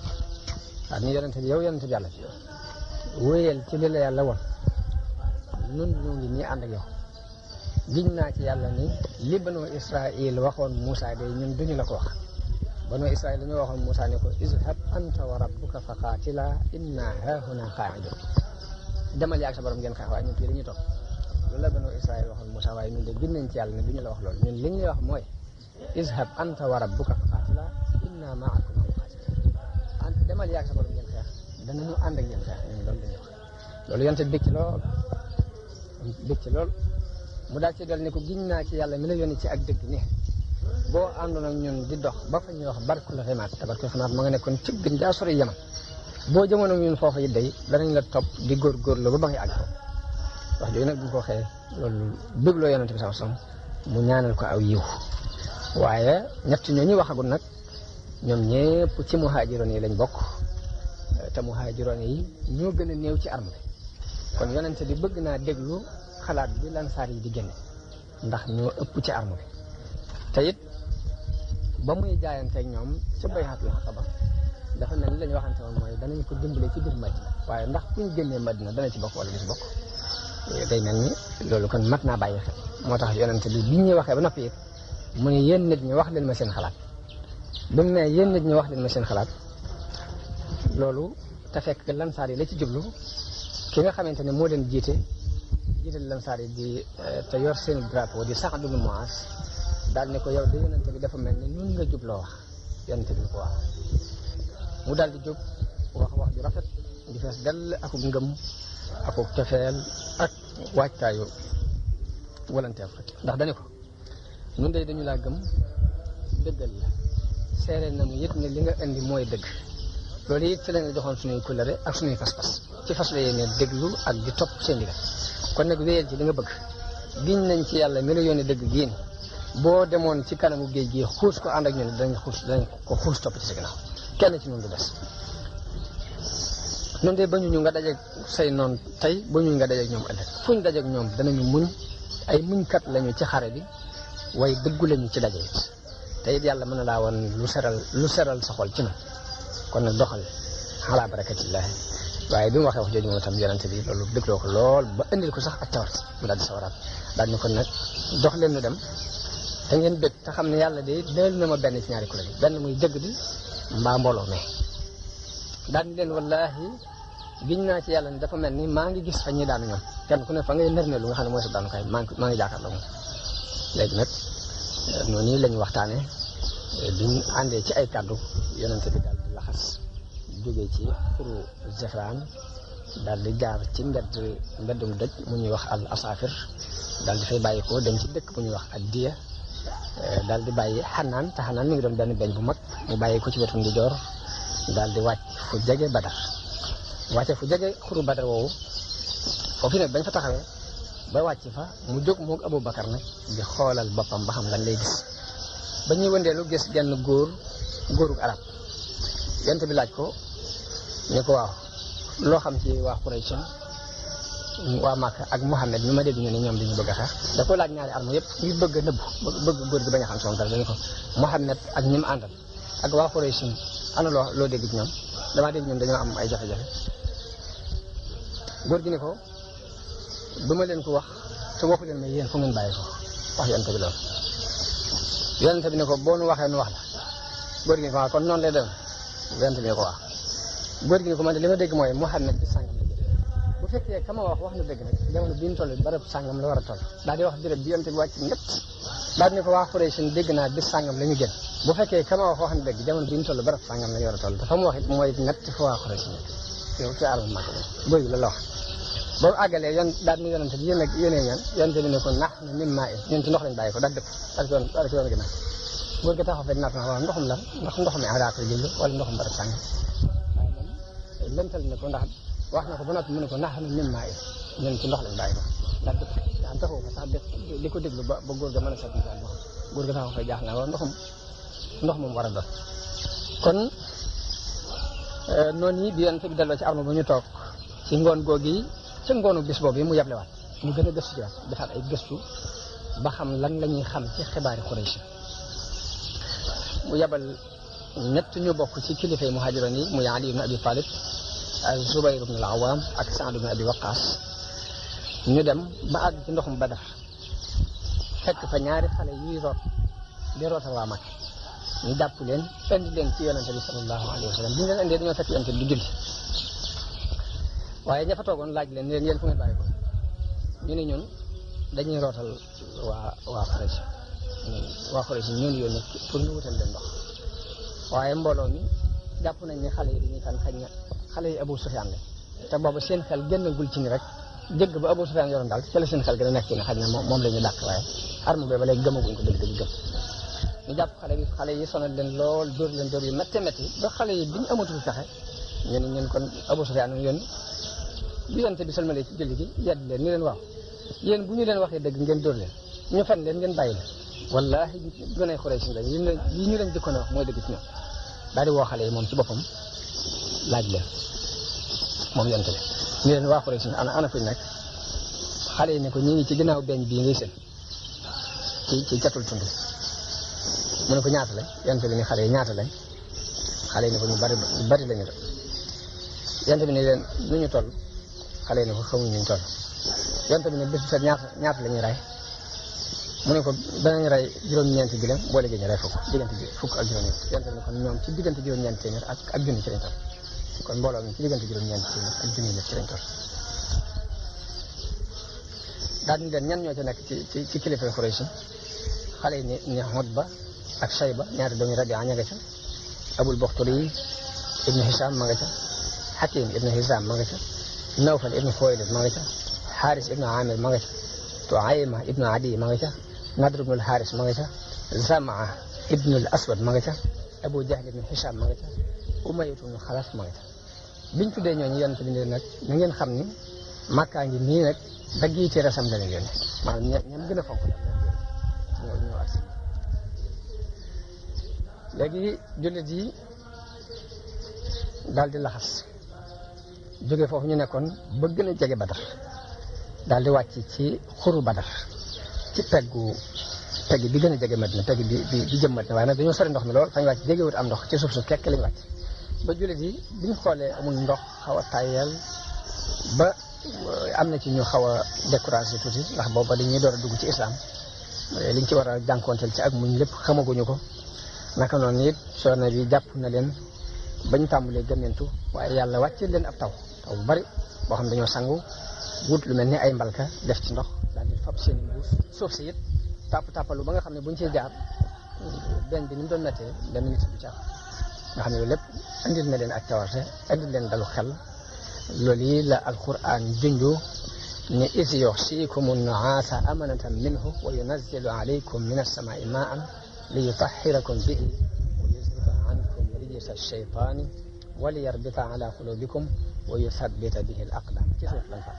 daal ni yonent bi yow yonent bi yàlla wéyal ci li la yàlla woon nun ñu ngi ñii ànd ak yow giñ naa ci yàlla ni li banu Israil waxoon Moussa day ñun duñu la ko wax banu Israil dañoo waxoon Moussa ne ko izhab anta wa rabbuka fa qaatila inna haahuna qaaidun demal yaag sa borom ngeen xeex waaye ñun fii dañuy toog loolu la banu Israil waxoon Moussa waaye ñun de giñ nañ ci yàlla ne duñu la wax loolu ñun li ñuy wax mooy izhab anta wa rabbuka fa qaatila inna maakum muqaatilun demal yaag sa borom ngeen xeex danañu ànd ak yéen xeex ñun loolu dañuy wax loolu yonte bég ci lool mu daal ci dal ne ko giñ naa ci yàlla mi la yónni ci ak dëgg ne boo àndoon ak ñun di dox ba fa ñuy wax barkul ximaat te barkul ximaat ma nga nekkoon ci gën daa sori Yaman boo jëmoon ak ñun foofu it day danañ la topp di góorgóorlu ba ngay àgg ko wax jooju nag bu ko waxee loolu bégloo yonent bi sallallahu alayhi wasallam mu ñaanal ko aw yiw waaye ñett ñooñu waxagul nag ñoom ñépp ci muhaajiroon yi lañ bokk te muhaajiroon yi ñoo gën a néew ci arme bi kon yonent bi bëgg naa déglu xalaat bi lansaar yi di génne ndax ñoo ëpp ci arme bi te it ba muy jaayanteeg ñoom ca bay'atul aqaba dafa mel ni la ñu waxante woon mooy danañ ko dimbale ci biir Madina waaye ndax kuñ génnee Madina dana ci bokk wala du ci bokk day mel ni loolu kon mat naa bàyyi xel moo tax yonent bi bi ñuy waxee ba noppi it mu ne yéen nit ñi wax leen ma seen xalaat bi mu ne yéen nit ñi wax leen ma seen xalaat loolu te fekk lansaar yi la ci jublu ki nga xamante ne moo leen jiite lansaar yi di te yor seen drapeau di Sa'd ibn Mu'az daal ne ko yow de yonent bi dafa mel ni nun nga jubloo wax yonent bi ko wax mu daal di jóg wax ju rafet di fees dell akuk ngëm akuk cofeel ak waajtaayu volontaire ndax dañu ko nun day dañu laa gëm dëggal la seere na mu it ne li nga indi mooy dëgg loolu it ci lañ la joxoon suñuy kullare ak suñuy fas-fas ci fas la yéene déglu ak di topp seen digal kon nag wéyal ci li nga bëgg giñ nañ ci yàlla mi la yónnee dëgg gii ni boo demoon ci kanamu géej gi xuus ko ànd ak ñun danañ ko xuus topp ci sa ginnaaw kenn ci ñun du des ñun de bañu ñu nga dajeeg say noon tey bañu nga dajeeg ñoom ëllëg fuñ dajeeg ñoom danañu muñ ay muñkat lañu ci xare bi way dëggu lañu ci daje it te it yàlla mën na laa woon lu seral sa xol ci man kon nag doxal ala barakatillah waaye bi mu waxee wax jooju moom itam yonente bi loolu dégloo ko lool ba indil ko sax ak tawat mu daal di sawaraat daal ni kon nag dox leen ñu dem te ngeen bëgg te xam ne yàlla de deel na ma benn ci ñaari kuréel yi benn muy dëgg bi mbaa mbooloo mais daal ni leen wallahi giñ naa ci yàlla ni dafa mel ni maa ngi gis fa ñi daanu ñoom kenn ku ne fa ngay nër ne lu nga xam ne mooy sa daanukaay maa ngi jàkkaarloo moom léegi nag noonu lañu waxtaane biñ àndee ci ay kàddu yonente bi daal di laxas jógee ci xuru Zefraan daal di jaar ci mbeddum dëj mu ñuy wax al asafir daal di fay bàyyi ko dem ci dëkk bu ñuy wax ak diya daal di bàyyi xanaan te xanaan mi ngi doon benn beñ bu mag mu bàyyi ko ci wetu ndijoor daal di wàcc fu jege Badar wàcce fu jege xuru Badar woowu foofu nag bañ fa taxawee ba wàcc fa mu jóg moog Abu Bakar nag di xoolal boppam ba xam lan lay gis ba ñuy wëndeelu gis genn góorug arab yonent bi laaj ko ne ko waaw loo xam ci waa Quraysh waa Makka ak Muhammad ñu ma dégg ñu ne ñoom dañu bëgg a xeex da ko laaj ñaari arme yëpp ñu bëgg a nëbbu bëgg góor gi bañ a xam si moom dara dañu ko Muhammad ak ñi mu àndal ak waa Quraysh ana loo dégg ci ñoom damaa dégg ñoom dañoo am ay jafe-jafe góor gi ne ko du ma leen ko wax te waxu leen ma yéen fu ngeen bàyyi ko wax yonent bi loolu yonent bi ne ko boo nu waxee nu wax la góor gi ne ko waaw kon noonu lay dem yonent bi ko wax góor gi ne ko man de li ma dégg mooy Muhammad bi sàngam la jëlee bu fekkee ka ma wax na dëgg nag jamono bi ñu toll barab sàngam la war a toll daal di wax béréb bi yonent bi wàcc ñett daal di ne ko waa Quraysh dégg naa bis sàngam la ñu génn bu fekkee ka ma wax na dëgg jamono bi ñu toll barab sàngam la ñu war a toll te fa mu wax it mooy ñett fa waa Quraysh nekk yow ci arme mag góor gi la wax ba mu àggalee yoon daal ni yonent bi yéen ñaan yonent bi ne ko nax na min maa ñun ci ndox lañ bàyyi ko daal dëpp daal ci yoon ginnaaw góor gi taxaw fee naat na waaw ndoxum la ndax ndox mi daa koy jël wala ndoxum barab sàngam waaye moom lëntal ne ko ndax wax na ko ba noppi mu ne ko nax na min maa ñun ci ndox lañ bàyyi ko daal dëpp daa taxaw ko sax def di ko déglu ba góor ga mën a seet misaal ndox góor ga taxaw fee jaax na waaw ndox moom war a doon kon noonu yi bi yonent bi delloo ci arme ba ñu toog ci ngoon googu yi ca ngoonu bis boobu yi mu yablewaat ñu gën a gëstu ci waat defaat ay gëstu ba xam lan la ñuy xam ci xibaari Quraysh mu yabal ñett ñu bokk ci kilifay muhaajiroon yi muy Ali ibn Abi Talib ak Zubayr ibn al-Awwam ak Saad ibn Abi Waqqas ñu dem ba àgg ci ndoxum Badar fekk fa ñaari xale yuy root di rootal waa Makka ñu jàpp leen indi leen ci yonente bi sallallahu alayhi wa sallam bi ñu leen indee dañoo fekk yonente bi du julli waaye ña fa toogoon laaj leen ni leen yéen fu ngeen bàyyi ko ñu ne ñun dañuy rootal waa Quraysh ñun yónni pour ñu wutal leen ndox waaye mbooloo mi jàpp nañ ne xale yi dañuy kan xañ na xale yi Abu Sufyaan la te booba seen xel génnagul ci ni rek jëgg ba Abu Sufyaan yoroon daal ci la seen xel gën a nekk ci ne xañ na moom la ñu dàq waaye arme bi ba léegi gëmaguñ ko dëgg gëm ñu jàpp xale yi sonal leen lool dóor leen dóor yu métti métti ba xale yi bi ñu amatul pexe ñu ne ñun kon Abu Sufyaan yoon bi yonte bi salmale ci julli gi yedd leen ni leen waaw yéen bu ñu leen waxee dëgg ngeen dóor leen ñu fen leen ngeen bàyyi leen wallaahi gënay Quraysh la yi ñu leen jëkkoon a wax mooy dëgg ci ñoom daal di woo xale yi moom ci boppam laaj leen moom yonte bi ni leen waa Quraysh ana fuñ nekk xale yi ne ko ñu ngi ci ginnaaw beñ bii ngay seen ci catul tund mu ne ko ñaata lañ yonte bi ni xale yi ñaata lañ xale yi ne ko ñu bari lañu de yonte bi ne leen nu ñu toll xale yi ne ko xamuñ ñu toll yonte bi ne bés bu set ñaata la ñuy rey mu ne ko danañ rey juróom-ñeenti gilem boole gi ñu rey diggante bi fukk ak juróom-ñeent yonte bi ne kon ñoom ci diggante juróom-ñeenti téeméer ak junni ci lañ toll kon mbooloo mi ci diggante juróom-ñeenti téeméer ak junni nit ci lañ toll daal di leen ñan ñoo ci nekk ci kilifa Quraysh xale yi ni Utba ak Shayba ñaari doomi Rabi'a ña nga ca Abul Bakhtari ibnu Hisham ma nga ca Hakim ibnu Hizam ma nga ca Nawfal ibnu Khuwaylid ma nga ca Haris ibnu Amir ma nga ca Tuayma ibnu Adi ma nga ca Nadr ibnu al-Haris ma nga ca Zamaa ibnu al-Aswad ma nga ca Abu Jahl ibnu Hisham ma nga ca Umayya ibnu Khalaf ma nga ca biñ tuddee ñooñu yonent bi ne nag na ngeen xam ni Makka ngi nii nag dagg yi ci rasam la leen yónni maanaam ñam gën a fonk ñoo agsi léegi jullit yi daal di laxas jóge foofu ñu nekkoon ba gën a jege Badar daal di wàcc ci xuru Badar ci pegg bi gën a jege Madina pegg bi jëm Madina waaye nag dañoo sori ndox mi lool fañ wàcc jegewut am ndox ci suuf kekk lañ wàcc ba jullit yi bi ñu xoolee amul ndox xaw a tàyyeel ba am na ci ñu xaw a découragé tuuti ndax booba dañuy door a dugg ci islam liñ ci war a jànkoonteel ci ak muñ lépp xamaguñu ko naka noonu it soorna bi jàpp na leen bañ tàmbalee gëmmentu waaye yàlla wàcce leen ab taw bu bari boo xam dañoo sangu wut lu mel ni ay mbalka def ci ndox daal di fab seen mbuus suuf si it tàppalu ba nga xam ne buñ ciy jaar benn bi ni mu doon méttee benn nit bu caax nga xam ne loolu lépp andil na leen ak cawarte andil leen dalu xel loolu yi la alquran junju ne is yuxsikum nuaasa amanatan minhu wa yunazzilu alaykum min as-samaa'i maa'an li yutahhirakum bihi wa yuzhiba ankum rijsa ash-shaytaani wa li yarbita ala qulubikum wa yuthabbita bihi al-aqdaam ci suuf lañ fa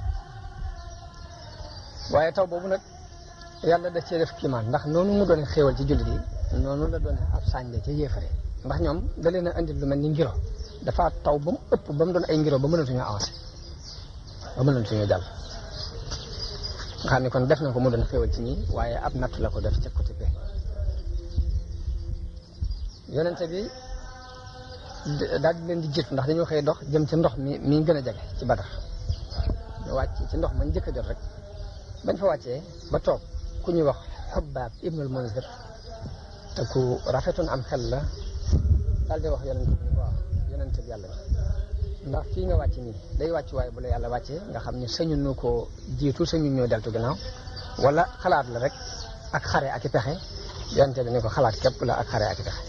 waaye taw boobu nag yàlla da cee def kiimaan ndax noonu mu doon xéewal ci jullit yi noonu la doon ab sànje ci yéefare ndax ñoom da leen a andil lu mel ni ngiro dafa taw ba mu ëpp ba mu doon ay ngiro ba mënatuñoo avancé ba mënatuñoo jàll nga xam ne kon def na ko mu doon xéewal ci ñi waaye ab natt la ko def ca côté bi yonente bi daal di leen di jiitu ndax dañoo xëy dox jëm ci ndox mi gën a jege ci Badar ñu wàcc ci ndox mañ njëkk a jot rek bañ fa wàccee ba toog ku ñuy wax Xubbaab ibnul Munzir te ku rafetoon am xel la daal di wax yonent bi waaw yonent bi yàlla ndax fii nga wàcc nii day wàcc waaye bu la yàlla wàccee nga xam ne sañun nu ko jiitu sañun ñoo deltu ginnaaw wala xalaat la rek ak xare ak i pexe yonent bi ni ko xalaat képp la ak xare ak i pexe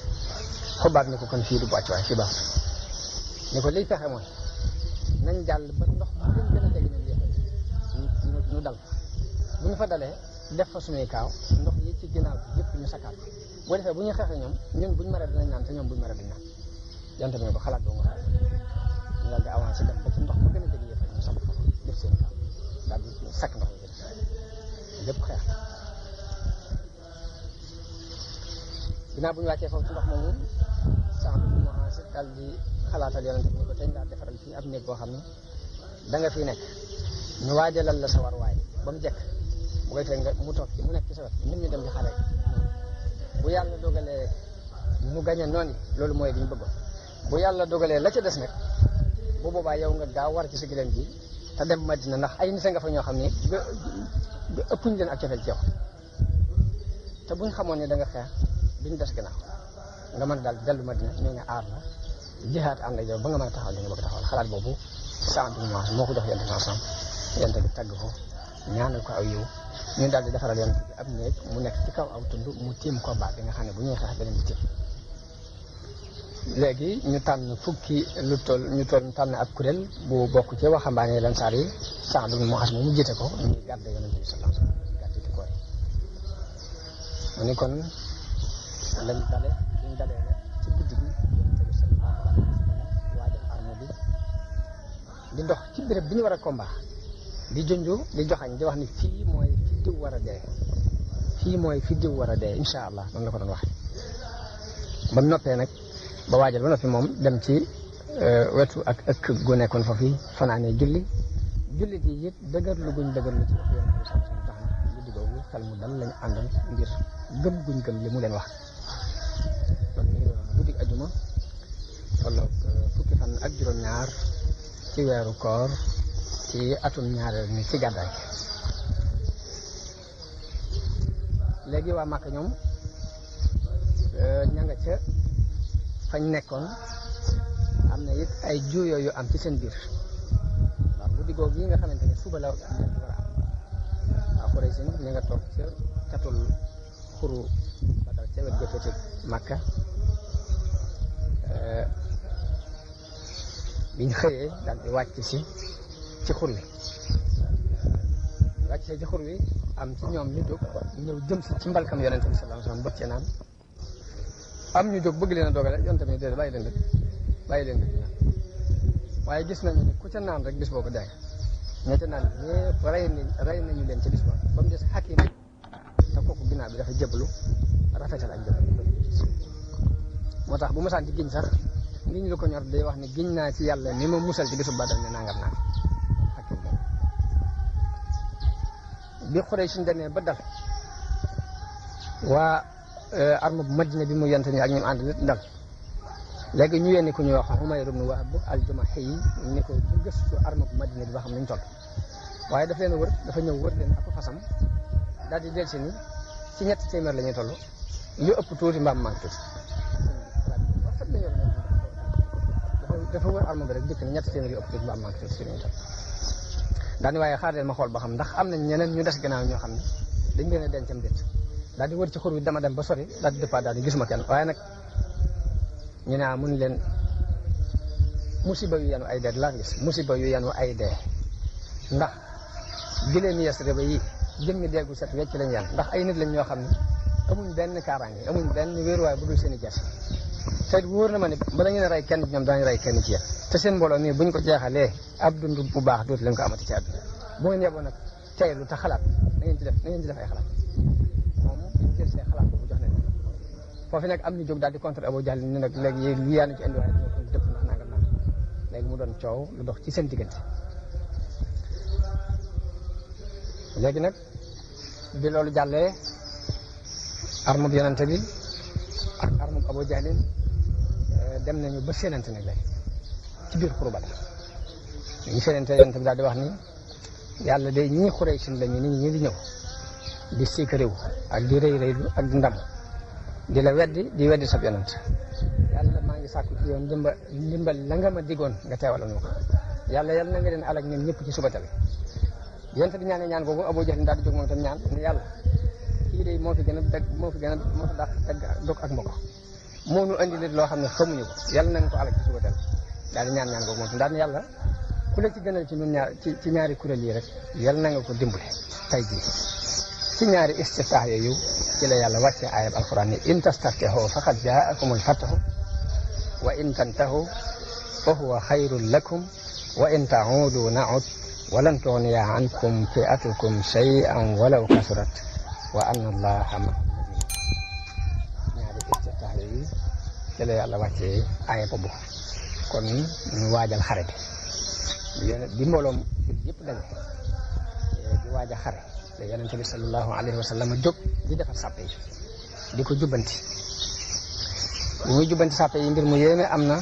xubaat ni ko kon fii du wàcc waaye fii baax ni ko liy pexe mooy nañ jàll ba ndox bu leen gën a jege ñun yéexee ñu dal bu ñu fa dalee def fa suñuy kaaw ndox yi ci ginnaaw bi yëpp ñu sakkaat boo defee bu ñu xeexee ñun buñu maree dinañ naan te ñoom buñu maree dañ naan yonent bi ne ko xalaat boo nga xalaat ñu daal di avancé dem ba ci ndox bu gën a jege yëpp ñu samp ko def seen kaaw daal di sakk ndox yi lépp xeex ginnaaw bu ñu wàccee foofu ci ndox moomu sax bu mu avancé daal di xalaatal yonent bi ne ko teñ laa defaral fii ab néeg boo xam ne da nga fii nekk ñu waajalal la sa war waay ba mu jekk bu koy fekk nga mu toog ci mu nekk ci sa wet nit ñu dem di xare bu yàlla dogalee mu gañe noonu loolu mooy li ñu bëggoon bu yàlla dogalee la ca des nag bu boobaa yow nga gaaw war ci sa gileem ji te dem Madina ndax ay nit nga fa ñoo xam ne ëppuñ leen ak cofeel ci yow te buñ xamoon ne da nga xeex duñ des gannaaw nga mën daal dellu Madina ñoo nga aar la jihaat ànd ak yow ba nga mën a taxawal li nga bëgg taxawal xalaat boobu Saad ibn Muaaz moo ko jox yonent bi sam yonent bi tagg ko ñaanal ko aw yiw ñu daal di defaral yonent bi ab néeg mu nekk ci kaw aw tund mu tiim ko baat bi nga xam ne bu ñuy xeex beneen bi tiim léegi ñu tànn ñu tànn ab kuréel bu bokk ci waxambaane Ansaar yi Saad ibn Muaaz mu jiite ko ñuy gàdde yonent bi sallallahu alayhi wasallam gàdde ci koor yi mu ni kon lañ dalee nag ci guddi gi yonent bi sallallahu alayhi wasallam waajal arme bi di dox ci béréb bi ñu war a combat di junju di joxañ di wax ni fii mooy fi diw war a dee fii mooy fi diw war a dee insha allah noonu la ko doon waxee ba noppee nag ba waajal ba noppi moom dem ci wetu ak ëkk gu nekkoon foofu fanaanee julli gi it dëgërlu guñ dëgërlu ci wax yoon bi tax na guddi googu xel mu dal lañu àndal ngir gëm guñ gëm li mu leen wax kon mi ngi doon guddi ajuma tolloog fukki fan ak juróom-ñaar ci weeru koor ci atum ñaareel ni ci gàddaay léegi waa Màkka ñoom ña nga ca fañ nekkoon am na it ay juuyoo yu am ci seen biir waaw guddi googu yi nga xamante ne suba la war a am waaw Quraysh ña nga toog ca catul xuru Badar ca wet jëfete Màkka biñ xëyee daal di wàcc si ci xur wi am ci ñoom ñu jóg ñëw jëm si ci mbalkam yonente bi sallallahu alayhi wasallam bëgg cee naan am ñu jóg bëgg leen a dogale yonente bi déedéet bàyyi leen rek naan waaye gis nañu ne ku ca naan rek bis boobu dee ña ca naan ñëpp rey nañu leen ci bis ba ba mu des Hakim te kooku ginnaaw bi dafa jëblu rafetal ak jëblu moo tax bu ma saan ci giñ sax ngiñ lu ko ñor day wax ne giñ naa ci yàlla ni ma musal ci bisu Badar ne nangam naa Hakim moom bi xoree suñ demee ba dal waa arme bu Madina bi mu yent ni ak ñoom ànd dal léegi ñu yéene ku ñuy wax Umayr ibn Wahb al-Jumahi ni ko bu gëstu arme bu Madina bi ba xam nañ toll waaye daf leen a wër dafa ñëw wër leen ak fasam daal di del si ni ci 300 la ñuy toll lu ëpp tuuti mbaam manque tuuti dafa wër arme bi rek dikk na 300 yu ëpp tuuti mbaam manque tuuti si lañuy toll daani waaye xaar leen ma xool ba xam ndax am nañ ñeneen ñu des gannaaw ñoo xam ne dañ leen a dencam déet daal di wër ci xur wi dama dem ba sori daal di départ daal di gisuma kenn waaye nag ñu ne mun leen musiba yu yanu ay dee laa gis musiba yu yanu ay dee ndax gileem Yasriba yi jëmmi deegu set wecc lañ yan ndax ay nit lañ ñoo xam ne amuñ benn kaaraange amuñ benn wéeruwaay bu dul seen i jas te wóor na ma ne bala ngeen rey kenn ñoom daañu rey kenn ci yéen te seen mbooloo mii buñ ko jeexalee ab dund bu baax dootu leen ko amati ci àdduna bu ngeen yeboo nag teylu te xalaat na ngeen ci def ay xalaat moom ñu jël see xalaat boobu jox leen foofu nag am ñu jóg daal di contre Abu Jahl ni nag léegi li yaa ci indi waaye dëpp ndax nangam léegi mu doon coow lu dox ci seen diggante léegi nag bi loolu jàllee arme bu yonente bi ak arme bu Abu Jahl dem nañu ba séenante nag léegi ci biir xuru Badar ñu séenante yonente bi daal di wax ni yàlla de ñii Quraysh lañu nit ñi di ñëw di siik réew ak di rëy rëylu ak di ndam di la weddi sab yonent yàlla maa ngi ngi sàkku ci yoon ndimbal la nga ma diggoon nga teewaloon ko yàlla yal na nga leen alak ñun ñëpp ci subatal yonent bi ñaanee ñaan boobu Abu Jahl daal di jóg moom tam ñaan ne yàlla kii de moo fi gën a dàq dog ak mbokk moo nu andi lit loo xam ne xamuñu ko yàlla nañ ko alak ci subatal daal di ñaan boobu moom tam daal ne yàlla ku la ci gënal ci ñun ñaar ci ñaari kuréel yi rek yal na nga ko dimbale tey jii ci ñaari istiftaax yooyu ci la yàlla wàcce ayab alquran ni in tastaftihu faqad jaakumul fathu wa in tantahu fa huwa xayrun lakum wa in ta'uudu na'ud wa lan tughniya ankum fi'atukum shay'an walaw kasurat wa anna allaha ma'a ñaari istiftaax yooyu ci la yàlla wàcce ayab boobu kon ñu waajal xare bi mbooloom yëpp dañ di waajal xare te yonent bi sallallahu alayhi wa sallam jóg di defar sàppe yi di ko jubbanti bu muy jubbanti sàppe yi mbir mu yéeme am na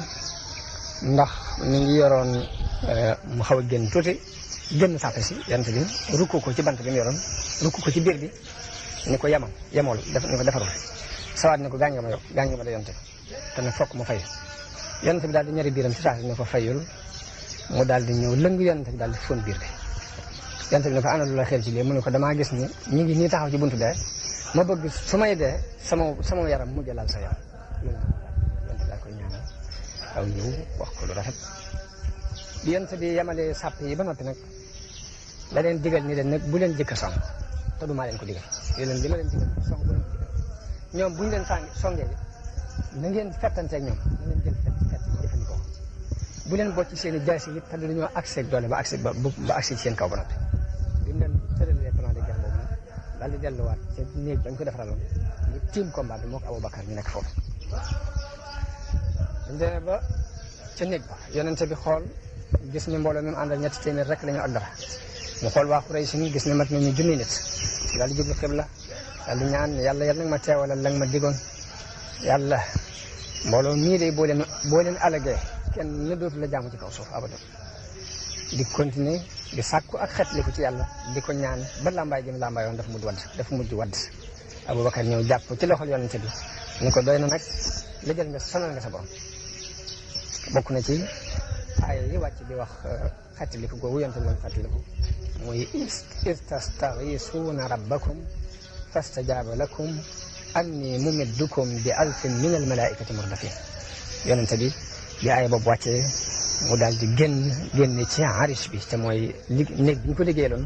ndax mi ngi yoroon mu xaw a génn tuuti génn sàppe si yonent bi rukku ko ci bant bi mu yoroon rukku ko ci biir bi ni ko yemool ni ko defarul sawaat ni ko gaañ nga ma da yonent bi te ne fokk mu fay yonent bi daal di ñari biiram ci saa si ni ko fayul mu daal di ñëw lëng yonent bi daal di fóon biir bi yonent bi ne ko ana lu la xel ci lii mu ne ko damaa gis ni ñu ngi nii taxaw ci buntu dee ma bëgg su may dee sama yaram mujj laal sa yaram loolu yonent bi daal koy ñaanal aw ñëw wax ko lu rafet bi yonent bi yemalee sàpp yi ba noppi nag la leen digal ni leen nag bu leen jëkk a song te du maa leen ko digal li ma leen digal song bu leen ko digal ñoom bu ñu leen songee na ngeen fettanteeg ñoom na ngeen jël fett jëfandikoo bu leen bocc seen i jaasi yi te dañoo accès ak doole ba accès ci seen kaw ba noppi bi mu leen tëralee plan de guerre boobu nag daal di delluwaat ca néeg bañ ko defaraloon ñu tiim combat bi moo ko Aboubacar ñu nekk foofu dañ demee ba ca néeg ba yonente bi xool gis ni mbooloo mi mu àndal 300 rek la ñu ak dara mu xool waa Quraysh ni gis ne mat nañu junni nit daal di jublu xibla daal di ñaan yàlla nag ma teewalal la nga ma digoon yàlla mbooloo mii de boo leen alagee kenn ne dootu la jaamu ci kaw suuf abadan di continuer di sàkku ak xetliku ci yàlla di ko ñaan ba lambaay jëm lambaayoon dafa mujj wadd Aboubacar ñëw jàpp ci loxol yonente bi ni ko doy na nag la jël nga sonal nga sa borom bokk na ci aaya yi wàcc di wax xetliku googu yonente bi doon xetliku muy istastaghisuuna rabbakum fastajaaba lakum anni mumiddukum bi alfin min al malaikati murdafin yonente bi aaya boobu wàccee mu daal di génn ci arish bi te mooy néeg bi ñu ko liggéeyaloon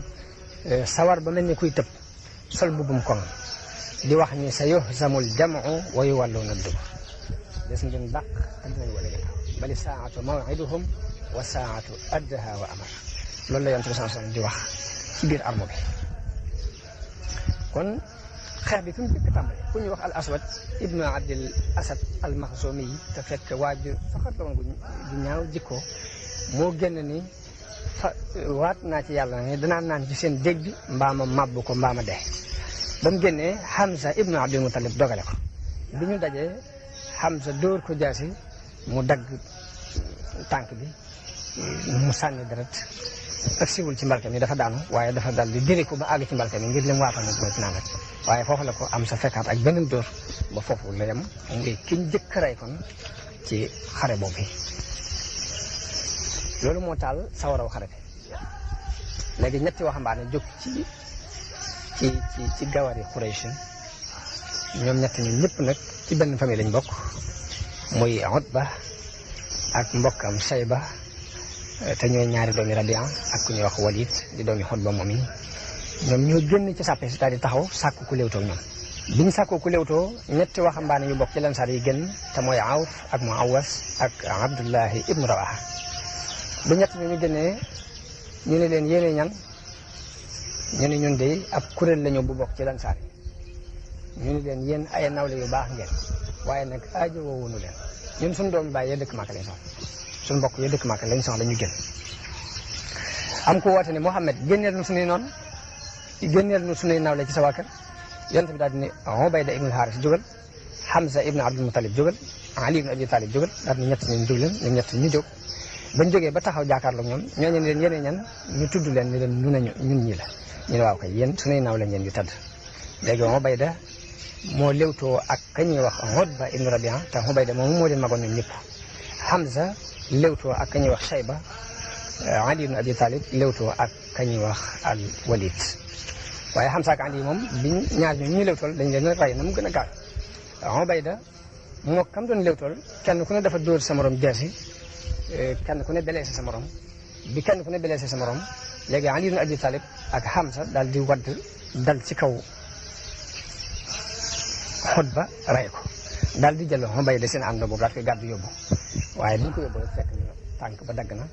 sawar ba mel ni kuy tëb sol mbubbum koŋ di wax ni sa yuhzamul jam'u wa yuwalluuna dubur des ngeen dàq te dinañ wala gannaaw bali saatu maw'iduhum wa saatu adha wa amar loolu la yonent bi sallallahu alayhi wasallam di wax ci biir armo bi kon xeex bi fi mu jëkk tàmbali ku ñuy wax al aswad ibnu abdil asad al maxzumi yi te fekk waaju soxat la woon gu ñaaw jikko moo génn ni waat naa ci yàlla ne danaa naan ci seen dégg bi mbaama màbb ko mbaama dee ba mu génnee Hamza ibnu abdul mutalib dogale ko bi ñu dajee Hamza dóor ko jaasi mu dagg tànk bi mu sànni deret ak siwul ci mbalka mi dafa daanu waaye dafa dal di diri ko ba àgg ci mbalka mi ngir lim waatoon nag mooy ci naan rek waaye foofu la ko am sa fekkaat ak beneen dóor ba foofu la yem muy kiñ jëkk rey kon ci xare boobu loolu moo taal sawaraw xare bi léegi ñetti waxambaane jóg ci gawari Quraysh ñoom ñett ñun ñëpp nag ci benn famille lañ bokk muy Utba ak mbokkam Shayba te ñooy ñaari doomi Rabia ak ku ñuy wax Walid di doomi Utba moom yi ñoom ñoo génn ci sàppe si daal di taxaw sàkku ku léewtoo ñoom bi ñu sàkku ku léewtoo ñetti waxambaane yu bokk ci Ansaar yi génn te mooy Awf ak Muawas ak Abdullahi ibnu Rawaha ba ñett ñu génnee ñu ne leen yéene ñan ñu ne ñun de ab kuréel lañu bu bokk ci Ansaar yi ñu ne leen yéen ay nawle yu baax ngeen waaye nag aajo woowunu leen ñun suñu doomi baay yee dëkk Màkka lañ soxla suñu mbokk yee dëkk Màkka lañ soxla ñu génn am ko woote ne Muhammad génneel nu suñuy noon génneel nu suñuy nawle ci sa waa kër yonent bi daal di ne Ubayda ibnu Haaris jógal Hamza ibnu Abdul Mutalib jógal Ali ibnu Abi Talib jógal daal di ñett ñu jóg leen ñoom ñett ñu jóg bañ jógee ba taxaw jàkkaarloog ñoom ñooñu ne leen yéene ñan ñu tudd leen ni leen ñun ñi la ñu ne waaw kay yéen suñuy nawle ngeen yu tëdd léegi Ubayda moo léwtoo ak ka ñuy wax Utba ibnu Rabia te Ubayda moom moo leen magoon ñoom ñëpp Hamza léwtoo ak ka ñuy wax Shayba Ali ibnu Abi Talib léwtoo ak ka ñuy wax al Walid waaye Hamza ak Ali moom biñ ñaar ñu léwtool dañ leen a rey na mu gën a gaaw Ubayda moo kam doon léwtool kenn ku ne dafa dóor sa morom jaasi kenn ku ne blessé sa morom bi kenn ku ne blessé sa morom léegi Ali ibn Abi Talib ak Hamza daal di wadd dal ci kaw Utba rey ko daal di jël Ubayda seen ànd boobu daal koy gàddu yóbbu waaye biñ ko yóbbu fekk na tànk ba dagg na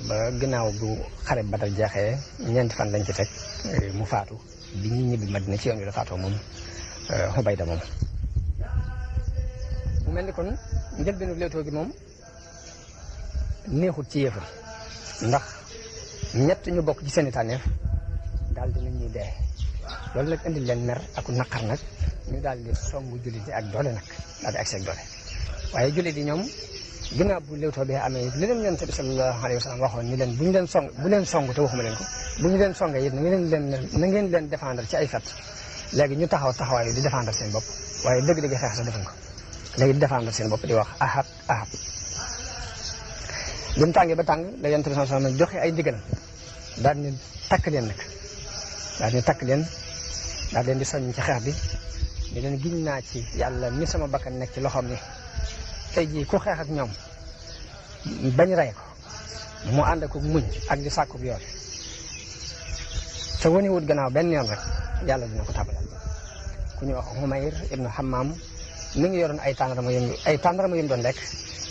ba gannaaw bu xare Badar jeexee ñeenti fan lañ ci teg mu faatu bi ñuy ñibbi Madina ci yoon wi la faatoo moom Ubayda moom mu mel ni kon njëlbeenu Leewtoo gi moom neexut ci yéefar ndax ñett ñu bokk ci seen i tànneef daal di nañ ñuy dee loolu nag indi leen mer ak naqar nag ñu daal di songu jullit yi ak doole nag daal di agsi ak doole waaye jullit yi ñoom ginnaaw bu Leewtoo bi amee li leen Yonent bi sallallahu alayhi wa sallam waxoon ni leen bu leen song te waxuma leen ko bu ñu leen songee it na ngeen leen défendre ci ay fat léegi ñu taxawaayu di défendre seen bopp waaye dëgg-dëgg xeex sax defuñ ko léegi di défendre seen bopp di wax ahab ahab bi mu tàngee ba tàng la Yonent bi sallallahu alayhi wa sallam joxe ay ndigal daal ni takk leen nag daal leen di soññ ci xeex bi di leen giñ naa ci yàlla mi sama bakkan nekk ci loxoom ni tey jii ku xeex ak ñoom bañ rey ko mu ànd ak muñ ak di sàkku yoon te wane wut gannaaw benn yoon rek yàlla dina ko tabalal ku ñu wax Humayr ibnu Hammam mi ngi yoroon ay tàndarama yu mu doon lekk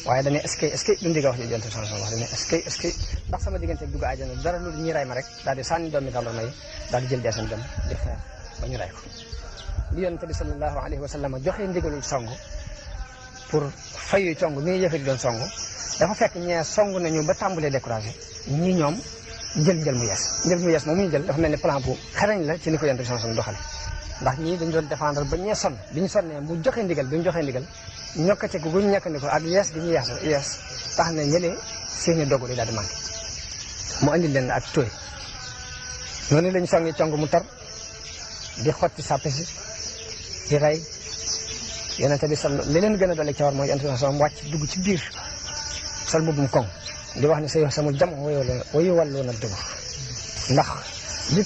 waaye dañuy est-ce que duñ digga wax ji Yonent bi sallallahu alayhi wa sallam wax dañuy est-ce que ndax sama diggante dugg àjjana dara lu ñuy rey ma rek daal di sànni doomi tàndarma yi daal di jël jaasam dem di xeex ba ñu rey ko li Yonent bi sallallahu alayhi wa sallam joxe ndigalul song pour fayu cong mi ngi yëfati doon song dafa fekk ñee song nañu ba tàmbalee découragé ñii ñoom jël mu yees moom ñu jël dafa mel ni plan bu xarañ la ci ni ko Yonent bi sallallahu alayhi wa sallam doxale ndax ñii dañu doon défendre ba ñee sonn bi ñu sonnee mu joxe ndigal ñokkate ko guñ ñekk ni ko ak yees gi ñu yees tax na ñëlee seeni dogu di daal di manqué mu andi leen ak tooy noonu lañ songi cong mu tar di xotti sàppe si di rey Yonent bi li leen gën a dolli ca war mooy Yonent bi sallam wàcc dugg ci biir sol mbubbum koŋ di wax ni sa sama jam wayu wàlloon a dugg ndax bi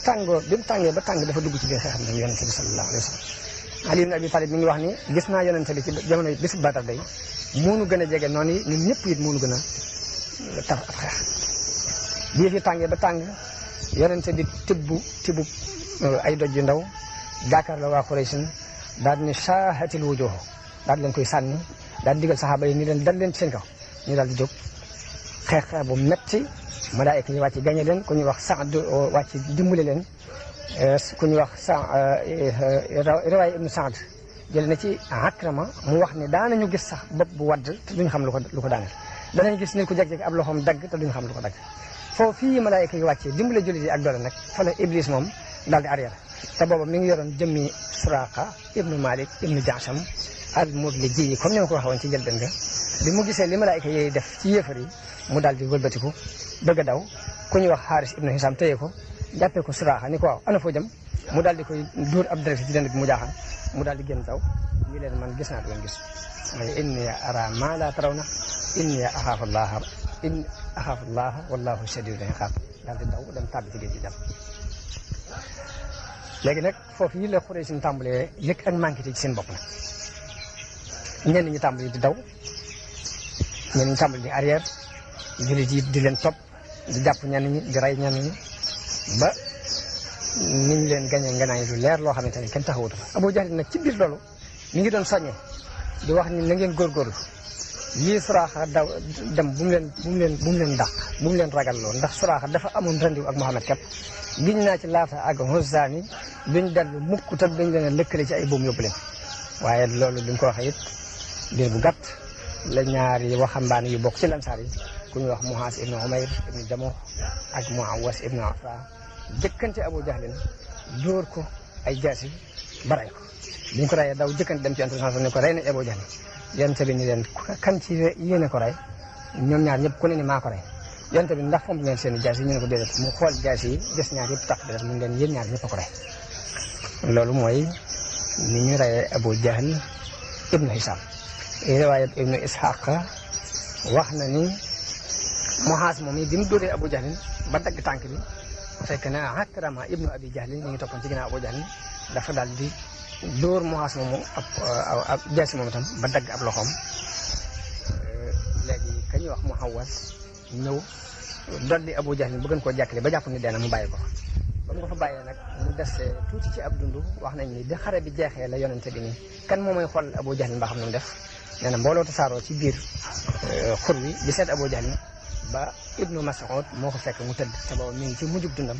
mu tàngee ba tàng dafa dugg ci biir xeexam moom Yonent bi sallallahu alayhi wa sallam Ali ibn Abi Talib mi ngi wax ni gis naa Yonent bi ci jamono bisu Badar day moonu gën a jege noonu yi ñun ñëpp it moonu gën a tar ab xeex bii fi tàngee ba tàng Yonent bi tibbu ay doj yu ndaw Dakar la waa Quraysh daal ni saahatil wujuh daal leen koy sànni daal digal saxaaba yi ni leen dal leen ci seen kaw ñu daal di jóg xeex bu metti malaayika yi wàcc gañe leen ku ñuy wax Saad wàcc dimbale leen ku ñuy wax riwaaya ibnu Saad jël na ci Akrama mu wax ne daanañu gis sax bopp bu wadd te duñ xam lu ko daaneel danañ gis nit ku jeg-jeg ab loxoom dagg te duñ xam lu ko dagg foofu fii malaayika yi wàccee dimbale jullit yi ak doole nag fa la Iblis moom daal di arrière te booba mi ngi yoroon jëmmi Suraqa ibnu Malik ibnu Jaasam al-Mudliji comme ni ma ko waxee woon ci njëlbéen nga bi mu gisee li malaayika yi def ci yéefar yi mu daal di wëlbatiku bëgg a daw ku ñuy wax Xaaris ibnu Hisam téye ko jàppee ko Suraqa ni ko waaw ana foo jëm mu daal di koy dóor ab direct ci dënd bi mu jaaxal mu daal di génn daw ñu leen man gis naa du ngeen gis mooy inni ara ma la tarawna inni axaafu llaha wallahu shadidul iqaab daal di daw dem tàbbi ci géej gi dem léegi nag foofu yi la Quraysh ñu tàmbalee yëg ak manqué ci seen bopp nag ñenn ñi tàmbali di daw ñenn ñi tàmbali di arrière jullit yi di leen topp di jàpp ñenn ñi di rey ñenn ñi ba niñ leen gañee nganaay lu leer loo xamante ne kenn taxawutu fa Abu Jahl nag ci biir loolu mi ngi doon soññee di wax ni na ngeen góorgóorlu lii Suraaxa daw dem bu mu leen dàq bu mu leen ragal lool ndax Suraaxa dafa amoon rendiw ak Muhammad képp giñ naa ci Laata ak Uzza ni duñ dellu mukk te dañ leen a lëkkale ci ay buum yóbbu leen waaye loolu bi mu ko waxee it biir bu gàtt la ñaari waxambaane yu bokk ci lansaar yi ku ñuy wax Muhaas ibnu Umayr ibnu Jamuh ak Muawas ibnu Afra jëkkante Abu Jahlin dóor ko ay jaasi ba rey ko biñ ko reyee daw jëkkante dem ci Yonent bi ne ko rey nañ Abu Jahlin Yonent bi ni leen kan ci yéene ko rey ñoom ñaar ñëpp ku ne ni maa ko rey Yonent bi ndax fomp ngeen seen i jaasi yi ñu ne ko déedéet mu xool jaasi yi des ñaar yëpp tax des mu leen yéen ñaar ñëpp a ko rey loolu mooy ni ñu reyee Abu Jahl ibnu Hisam. riwaayat ibnu Ishaq wax na ni Muhaas moom yi bi mu dóoree Abu Jahl ba dagg tànk bi fekk na Akrama ibnu Abi Jahl ñu ngi toppoon ci ginnaaw Abu Jahl dafa daal di dóor Muhaas moomu ab jaasi moom itam ba dagg ab loxoom. léegi ka ñuy wax Muhawwas ñëw dolli Abu Jahl bu gën koo jàkkale ba jàpp ni dee na mu bàyyi ko ba mu ko fa bàyyee nag mu des tuuti ci ab dund wax nañ ni di xare bi jeexee la yonente bi nii kan moo may xool Abu Jahl mbaa xam nu mu def nee na mbooloo tasaaroo ci biir xur wi di seet Abu Jahl ba Ibnu Mas'ud moo ko fekk mu tëdd te boobu mi ngi ci mujjub dundam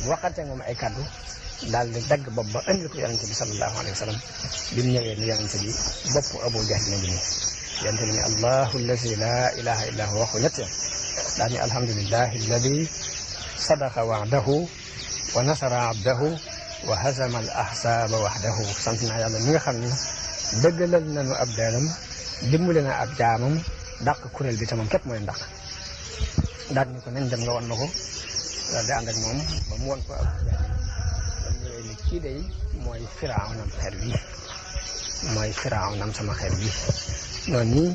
mu waxante moom ay kaddu daal di dagg bopp ba andil ko yonente bi sallallahu alayhi wa sallam bi mu ñëwee ni yonente bi bopp Abu Jahl na ngi nii yonente bi ni allahu allazi la ilaha illa huwa waxu ñett daal ni alhamdulillahi alladi sadaqa wa'dahu wa nasara abdahu wa hazama al ahsaba wahdahu sant naa yàlla mi nga xam ni dëggalal nañu ab daalam dimbale na ab jaamam dàq kuréel bi te moom képp mooy ndàq daal ni ko nañ dem nga wan ma ko daal di ànd ak moom ba mu won ko ab jaam ñëwee ni kii day mooy firawnam xeet wi mooy firawnam sama xeet wi noonu nii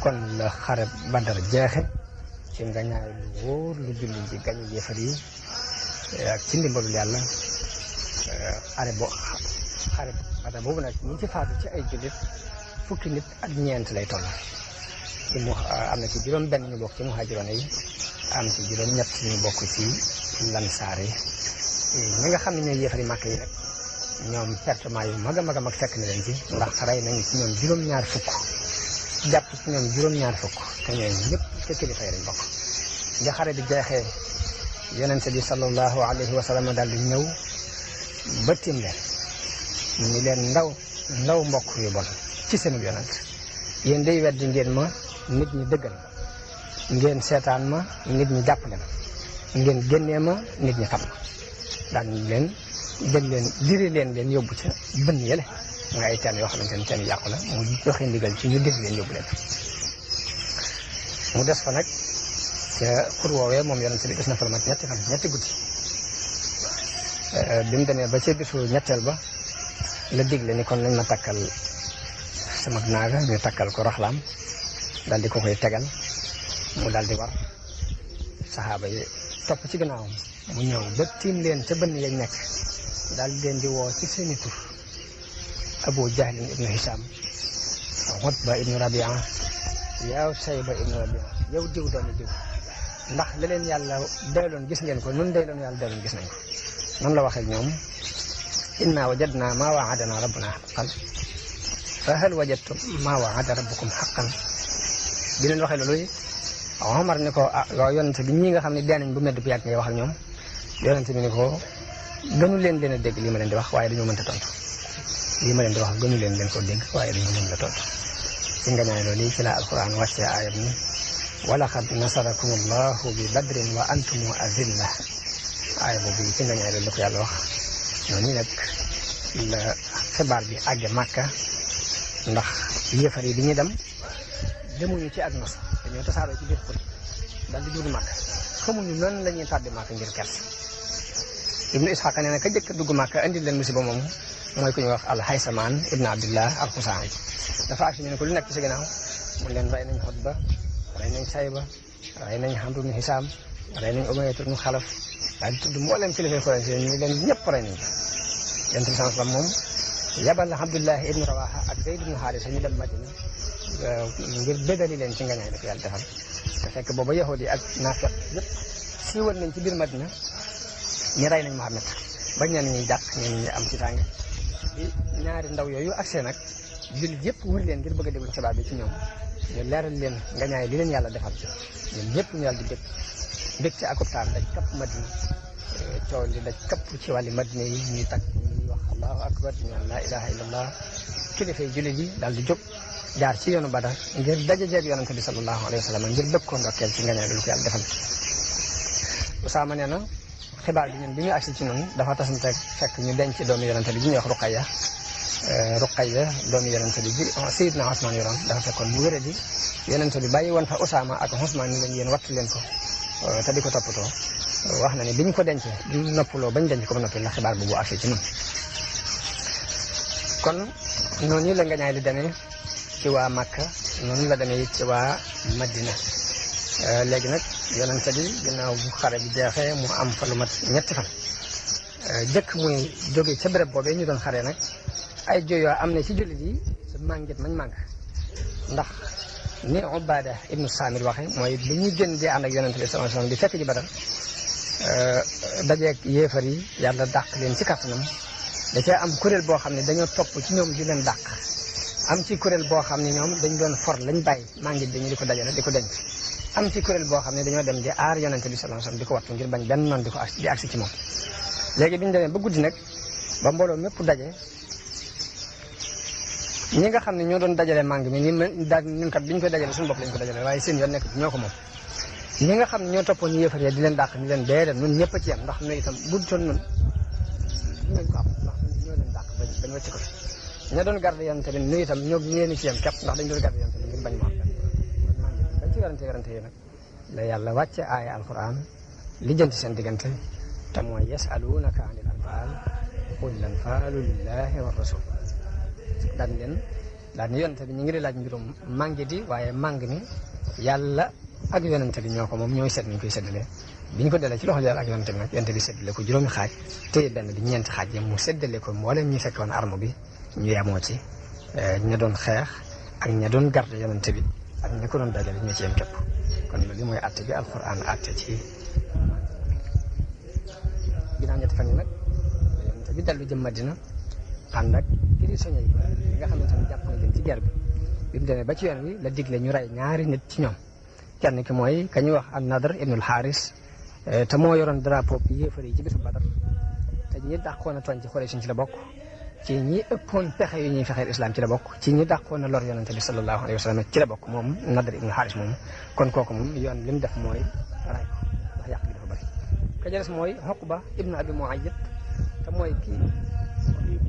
kon la xare Badar jeexe ci nga ñaay lu wóor lu julli ci gañu yéefar yi ak ci ndimbalul yàlla xare Badar boobu nag ñi ci faatu ci ay jullit fukki nit ak ñeent lay toll ci am na ci juróom benn ñu bokk ci muhaajiroon yi am ci juróom ñett ñu bokk ci lansaar yi ñi nga xam ne ñooy yéefari màkk yi nag ñoom pertement yu mag a mag a mag fekk na leen ci ndax rey nañu ci ñoom juróom-ñaar fukk jàpp ci ñoom juróom-ñaar fukk te ñooy ñëpp ca kilifa yi lañ bokk nga xare bi jeexee yonente bi sallallahu alayhi wa sallam daal di ñëw ba tiim leen ñu leen ndaw mbokk yu bon ci seen yonent yéen day weddi ngeen ma nit ñi dëggal ngeen seetaan ma nit ñi jàppale ma ngeen génnee ma nit ñi xam ma daan leen jël leen diri leen yóbbu ca bën yële nga ay teen yoo xamante ne teen yàqu la mu joxe ndigal ci ñu diri leen yóbbu leen mu des fa nag ca xur woowee moom yonent bi des na fa mat ñetti guddi bi mu demee ba ca bisu ñetteel ba la digle ni kon nañ ma takkal sama naaga ñu takkal ko raxlaam daal di ko koy tegal mu daal di war saxaaba yi topp ci gannaawam mu ñëw ba tiim leen ca bënn yañ nekk daal di leen di woo ci seeni tur Abu Jahl ibnu Hisam Utba ibnu Rabia yow Sayba ibnu Rabia yow diw doomi diw ndax la leen yàlla dayloon gis ngeen ko nun dayloon yàlla dayloon gis nañ ko noonu la waxee ñoom inna wajadna ma wa'adana rabbuna haqqan fa hal wajadtum ma wa'ada rabbukum haqqan bi leen waxee loolu Omar ni ko waaw yonente bi ñi nga xam ne dee nañ bu medd bu yàgg ngay wax ak ñoom yonente bi ni ko gënu leen a dégg lii ma leen di wax waaye dañoo mënta tontu lii ma leen di wax gënu leen ko dégg waaye dañoo mën la tontu ci nga ñaay loolu ci la alquran wàccee aayam ni wa laqad nasarakum allahu bi badrin wa antum azilla aaya boobu ci nga ñaay loolu la ko yàlla wax noonu nag la xibaar bi àgge Màkka ndax yéefar yi bi ñu dem demuñu ci ak nos dañoo tasaaroo ci biir xur daal di dugg Màkka xamuñu nan la ñuy tàbbi Màkka ngir kers Ibnu Isxaaq nee na ka jëkk dugg Màkka andil leen musiba moomu mooy ku ñuy wax al-Haysamaan ibnu Abdillah al-Xusaani dafa agsi ñu ne ko lu nekk ci sa ginnaaw mu leen rey nañ Utba rey nañ Sayba rey nañ Amru ibnu Hisaam rey nañ Umayya ibnu Xalaf daal di tudd mboolem kilifa Quraysh ñu leen ñëpp rey nañ ko Yonent bi sallallahu alayhi wa sallam moom yabal na Abdullah ibnu Rawaha ak Zayd ibnu Haarisa ñu dem Madina ngir bégali leen ci ngañaay daf yàlla defal te fekk booba yahuud yi ak naafeq yëpp siiwal nañ ci biir Madina ñi rey nañ Muhammad ba ñenn ñi jàq ñenn ñi am ci tànge bi ñaari ndaw yooyu agsee nag jullit yëpp wër leen ngir bëgg a déglu xibaar bi ci ñoom ñu leeral leen ngañaay li leen yàlla defal ñoom ñëpp ñu yàlla di bég bég ci akub taar daj kapp Madina coow li daj kapp ci wàlli Madina yi ñuy tag ñuy wax allahu akbar ñu naan laa ilaha illallah kilifa yi jullit yi daal di jóg jaar ci yoonu Badar ngir daje jeeg yonente bi sallallahu alayhi wa sallam ngir bëgg ko ndokkeel ci ngañaay bi lu ko yàlla defal Usaama nee na xibaar bi ñun bi ñu agsi ci noonu dafa tasante fekk ñu denc doomu yonente bi ñuy wax Ruqayya doomu yonente bi Sayyidna Usmaan yoroon dafa fekkoon mu wéré di yonente bi bàyyi woon fa Usaama ak Usmaan ni leen yéen wattu leen ko te di ko toppatoo wax na ne bi ñu ko dencee bi ñu noppaloo bañ denc ko ba noppi la xibaar boobu agsi ci noonu kon noonu la ngañaay li demee ci waa Makka noonu la demee ci waa Madina léegi nag yonente bi ginnaaw bu xare bi jeexee mu am fa lu mat ñetti fan jëkk muy jóge ca béréb boobee ñu doon xare nag ay jooyoo am na ci jullit yi màngit mañ màng ndax ni Ubaada ibnu Saamir waxe mooy bi ñuy gën di ànd ak yonente bi sallallahu alayhi wasallam di fekk ji Badar dajeeg yéefar yi yàlla dàq leen ci kattanam da cee am kuréel boo xam ne dañoo topp ci ñoom di leen dàq am ci kuréel boo xam ne ñoom dañ doon for lañ bàyyi màngit dañu di ko dajale di ko denc am ci kuréel boo xam ne dañoo dem di aar yonente bi sallallahu alayhi wasallam di ko wattu ngir bañ benn noon di agsi ci moom léegi bi ñu demee ba guddi nag ba mbooloo mépp daje ñi nga xam ne ñoo doon dajale màng mi ni daal ñun kat bi ñu koy dajale suñu bopp lañ ko dajale waaye seen yoon nekk ñoo ko moom ñi nga xam ne ñoo toppoon yéefar yi di leen dàq ni leen déedéet ñun ñëpp a ci yam ndax nu itam budtoon nun ñu ko am ndax ñoo leen dàq bañ wàcc ko ña doon garde yonente bi nu itam ñoo ñeeni ci yam képp ndax dañ doon garde yonente bi ngir bañ mu am bañ ci werante yi nag la yàlla wàcce aaya alquran lijjanti seen diggante te mooy yasalunaka anil anfaal qul lanfaalu lillahi wa rasul daan ni yonente bi ñu ngi di laaj mbirum màngi di waaye màng mi yàlla ak yonente bi ñoo ko moom ñooy seet nañ koy séddale bi ñu ko delee ci loxo yàlla ak yonente bi nag yonente bi séddale ko juróomi xaaj téye benn bi ñeenti xaaj yi mu séddale ko mboolem ñi fekkoon arme bi ñu yemoo ci ña doon xeex ak ña doon garde yonente bi ak ña ko doon dajale ñoo ci yem képp kon loolu mooy atte bi alquran atte ci ginnaaw ñetti fan yi nag yonente bi dellu jëm Madina ànd ak prisonniers yi nga xamante ni jàpp na leen ci guerre bi mu demee ba ci yoon wi la digle ñu rey ñaari nit ci ñoom kenn ki mooy ka ñuy wax an-Nadr ibnul Xaaris te moo yoroon drapeau bi yéefar yi ci bisu Badar te ñi dàqoon a tooñ ci Xuraysh ci la bokk ci ñi ëppoon pexe yu ñuy fexeel islam ci la bokk ci ñi dàqoon a lor yonente bi sallallahu alayhi wa sallam ci la bokk moom Nadr ibnul Xaaris moom kon kooku moom yoon li mu def mooy ray ko ndax yàq gi dafa bëri ka ca des mooy Uqba ibnu Abi Muayyid te mooy kii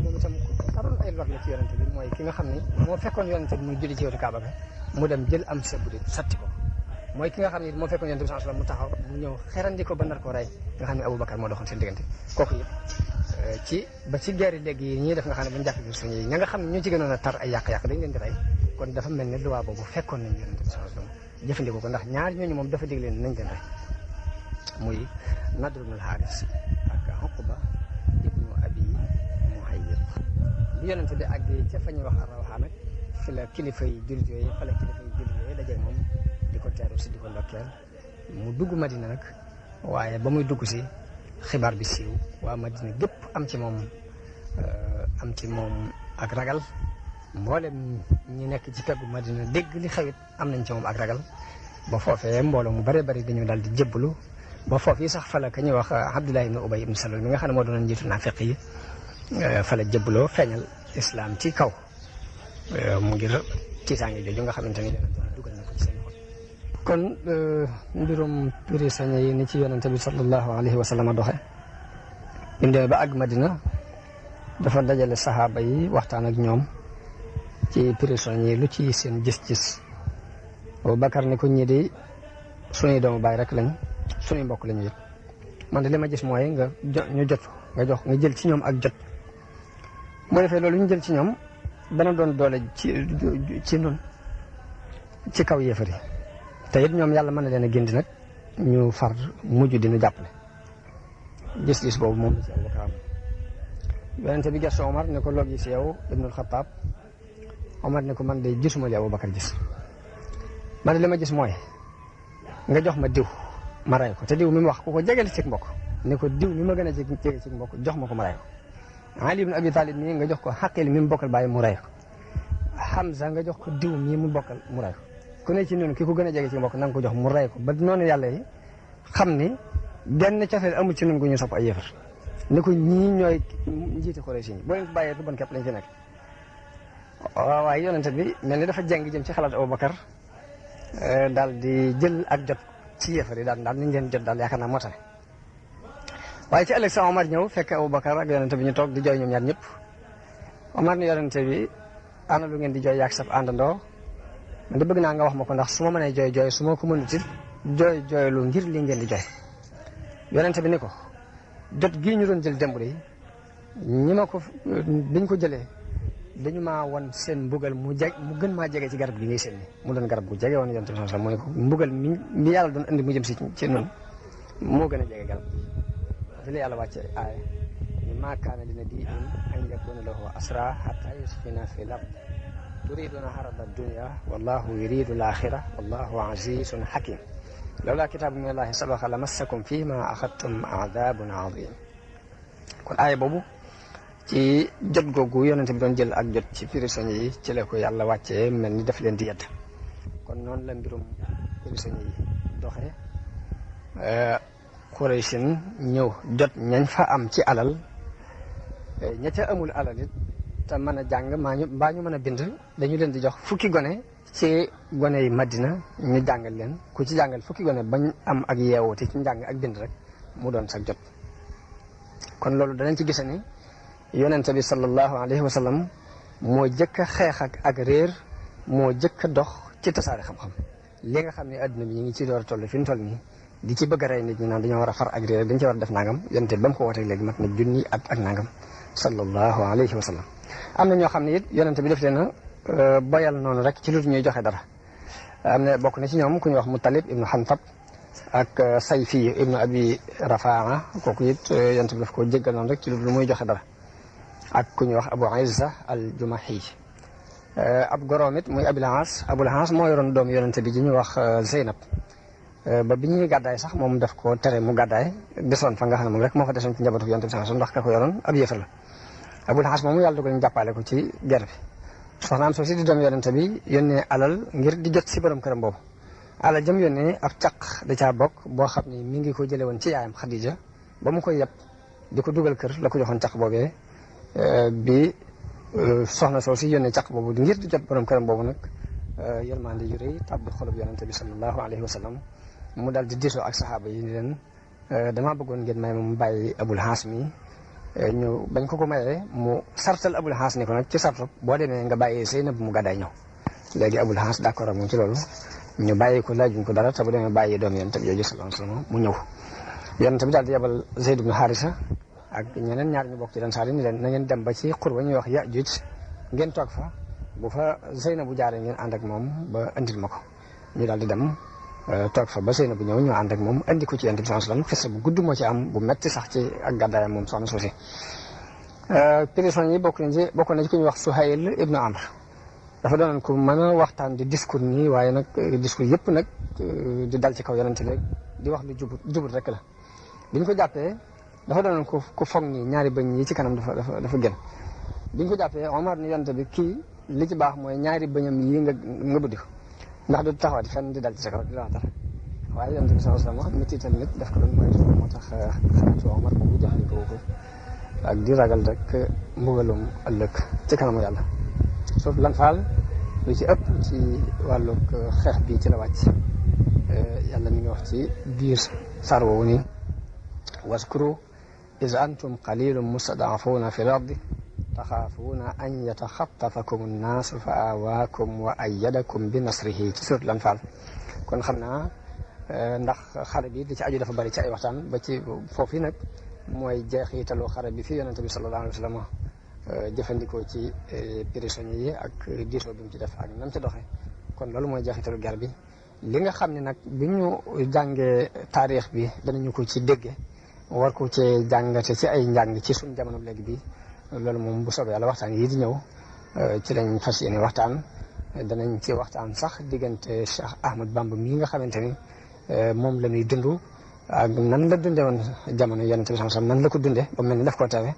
moom itam taroon ay lor la ci yonente bi mooy ki nga xam ne moo fekkoon yonente bi muy julli ci wetu Kaaba ga mu dem jël am sebbu di satti ko mooy ki nga xam ne moo fekkoon yonente bi sallallahu alayhi wasallam mu taxaw mu ñëw xerandi ko ba nar ko rey nga xam ne Aboubacar moo doxoon seen diggante kooku yëpp ci ba ci guerre léegi yi ñuy def nga xam ne bu ñu jàpp bi suñu yi ña nga xam ne ñoo ci gënoon a tar ay yàq-yàq dañ leen di rey kon dafa mel ne loi boobu fekkoon nañ yonente bi sallallahu alayhi wasallam jëfandikoo ko ndax ñaar ñooñu moom dafa dig leen nañ leen rey muy Nadr ibn al-Haris ak Uqba ibnu Abi Muayyid bi yonente bi àggee ca fa ñuy wax Rawha nag fi la kilifa yi jullit yooyu fa la kilifa yi jullit yooyu daje moom di ko teeru si di ko ndokkeel mu dugg Madina nag waaye ba muy dugg si xibaar bi siiw waa Madina gépp am ci moom ak ragal mboolem ñi nekk ci peggu Madina dégg li xewit am nañ ci moom ak ragal ba foofee mbooloo mu bare bari dañu daal di jébbalu ba foofu yi sax fa la ka ñuy wax Abdullah ibn Ubay ibn Salul mi nga xam ne moo doon njiitu naafiq yi fa la jébbaloo feeñal islam ci kaw mu ngir tiitaange jooju nga xamante ni dugal na ko ci seen xol kon mbirum prisonniers yi ni ci yonente bi sallallahu alayhi wa sallam doxe bi mu demee ba àgg Madina dafa dajale saxaaba yi waxtaan ak ñoom ci prisonniers yi lu ci seen gis-gis Abubakar ni ko ñii di suñuy doomu baay rek lañ suñuy mbokk lañu yëpp man de li ma gis mooy nga jël ci ñoom ak jot moo defee loolu ñu jël ci ñoom dana doon doole ci nun ci kaw yéefar yi te it ñoom yàlla mën na leen a gindi nag ñu far mujj dina jàppale gis-gis boobu moom la ci Abubakar am yonente bi gëstu Omar ne ko loo gis yow Ibnul Xattaab Omar ne ko man de gisuma li Abubakar gis man de li ma gis mooy nga jox ma diw ma ray ko te diw mi mu wax ku ko jegeel ci mbokk ne ko diw mi ma gën a jege ci mbokk jox ma ko ma ray ko Ali ibn Abi Talib mii nga jox ko Xaqil mi mu bokkal bàyyi mu ray ko Hamza nga jox ko diw mii mu bokkal mu ray ko ku ne ci noonu ki ko gën a jege ci mbokk na nga ko jox mu ray ko ba noonu yàlla yi xam ni benn cofeel amul ci noonu gu ñu sopp ay yëfar ne ko ñii ñooy njiiti Quraysh yi boo leen ko bàyyee du bon képp lañ ci nekk waaye yonente bi mel ni dafa jeng jëm ci xalaat Abubakar daal di jël ak jot ci yéefar yi daal nañ leen jot daal yaakaar naa moo tax waaye ci ëllëg sa Omar ñëw fekk Abubakar ak yonente bi ñu toog di jooy ñoom ñaar ñëpp Omar ni yonente bi ana lu ngeen di jooy yaag saf àndandoo man de bëgg naa nga wax ma ko ndax su ma mënee jooy su ma ko mënut it jooylu ngir li ngeen di jooy yonente bi ni ko jot gii ñu doon jël démb yi ñi ma ko biñ ko jëlee dañu maa won seen mbugal mu gën maa jege ci garab gi ngay seen ni mu doon garab gu jege woon yonent bi sallallahu alayhi wasallam mooy mbugal mi yàlla doon indi mu jëm si ci noonu moo gën a jege garab gi la yàlla wàcce aaya ni maa kaana li nabiyyin an yakuna lahu asra hatta yuskhina fil ard turiduna harada dunya wallahu yuridu al-akhirah wallahu azizun hakim lawla kitabun min allahi sabaqa lamassakum fima akhadtum adhabun adhim kon aaya boobu ci jot googu yonent bi doon jël ak jot ci prisonniers yi ci la ko yàlla wàccee mel ni daf leen di yedd kon noonu la mbirum prisonniers yi doxee Qurayshin ñëw jot ñañ fa am ci alal ña ca amul alal it te mën a jàng mbaa ñu mën a bind dañu leen di jox fukki gone ci gone yi Madina ñu jàngal leen ku ci jàngal fukki gone bañ am ak yeewute ci njàng ak bind rek mu doon sax jot kon loolu danañ ci gise ni yonente bi sallallahu alayhi wa sallam moo jëkk a xeex ak réer moo jëkk a dox ci tasaare xam-xam li nga xam ne adduna bi ñu ngi ci door a toll fi mu toll nii di ci bëgg a rey nit ñi naan dañoo war a far ak réer dañ ci war a def nangam yonente ba mu ko wootee léegi mat na junni ak nangam sallallahu alayhi wa sallam am na ñoo xam ne it yonente bi def leen a boyal noonu rek ci lu ñuy joxe dara am na bokk na ci ñoom ku ñuy wax Mutalib ibnu Hantab ak Sayfi ibnu Abi Rafaa kooku it yonente bi daf ko jéggal noonu rek ci lu muy joxe dara ak ku ñuy wax Abu Izza al-Jumahi ab goroom it muy Abul Aas moo yoroon doom yonente bi ji ñuy wax Zeynab ba bi ñuy gàddaay sax moom daf ko tere mu gàddaay desoon fa nga xam ne moom rek moo fa desoon ci njabootu yonente bi sax ndax ka ko yoroon ab yéefar la Abul Aas moomu yàlla dogal ñu jàppale ko ci guerre bi soxnaam soo si di doom yonente bi yónnee alal ngir di jot si borom këram boobu alal jëm yónnee ab caq da caa bokk boo xam ne mi ngi ko jële woon ci yaayam Xadija ba mu koy yeb di ko dugal kër la ko joxoon caq boobee bi soxna soo si yónnee caq boobu ngir di jot borom këram boobu nag yërmande yu rëy tàbbi xolub yonente bi sallallahu alayhi wa sallam mu daal di diisoo ak saxaaba yi ni leen damaa bëggoon ngeen may mu bàyyi Abul Aas mi ñu bañ ko mayee mu sartal Abul Aas ni ko nag ci sartu boo demee nga bàyyi Zeynab mu gàddaay ñëw léegi Abul Aas d'accord ak moom ci loolu ñu bàyyi ko laajuñ ko dara te bu demee bàyyi doom yonente bi jooju sallallahu alayhi wa sallam mu ñëw yonente bi daal di yebal Zayd ibn Haarisa ak ñeneen ñaar ñu bokk ci Ansaar yi ni leen na ngeen dem ba ci xur ba ñuy wax Yaajuuj ngeen toog fa bu fa Zeynab bu jaaree ngeen ànd ak moom ba andil ma ko ñu daal di dem toog fa ba Zeynab bu ñëw ñu ànd ak moom andi ko ci yonent bi sallallahu alayhi wasallam xisa bu gudd moo ci am bu metti sax ci ak gàddaayam moom soxna soosi prisonniers yi bokk na ci ku ñuy wax Suhayl ibnu Amr dafa doonoon ku mën a waxtaan di discours nii waaye nag discours yëpp nag di dal ci kaw yonent bi di wax lu jubut rek la bi ñu ko jàppee dafa doonoon ku foog nii ñaari bëñ yi ci kanam dafa gën bi ñu ko jàppee Omar ni yonent bi kii li ci baax mooy ñaari bëñam yi nga buddi ko ndax du taxawati fenn di dal ci sa kaw di la wax dara waaye yonent bi sallallahu alayhi wasallam mi tiital nit daf ko doon mooy moo tax xalaatu Omar boobu jëfandikoo ko ak di ragal rek mbugalum ëllëg ci kanamu yàlla suuf lan faal lu ci ëpp ci wàllug xeex bi ci la wàcc yàlla mi ngi wax ci biir saar woowu ni waskuru iz antum qalilun mustad'afuna fil ardi taxaafuuna an yataxattafakum annaasu fa aawaakum wa ayyadakum bi nasrihi ci surat Anfaal kon xam naa ndax xare bi li ci aju dafa bari ci ay waxtaan ba ci foofu nag mooy jeexitalu xare bi fi yonente bi sallallahu alayhi wa sallam jëfandikoo ci prisonniers yi ak diisoo bi mu ci def ak nam ci doxee kon loolu mooy jeexitalu guerre bi li nga xam ne nag bi ñu jàngee taarix bi danañu ko ci dégge war ko ci jàngate ci ay njàng ci suñ jamono léegi bi loolu moom bu soobee yàlla waxtaan yi di ñëw ci lañ fas yéene waxtaan danañ ci waxtaan sax diggante Cheikh Ahmad Bamba mii nga xamante ni moom la ñuy dund ak nan la dunde woon jamono yonent bi sallallahu alayhi wasallam nan la ko dunde ba mel ni daf koo teewe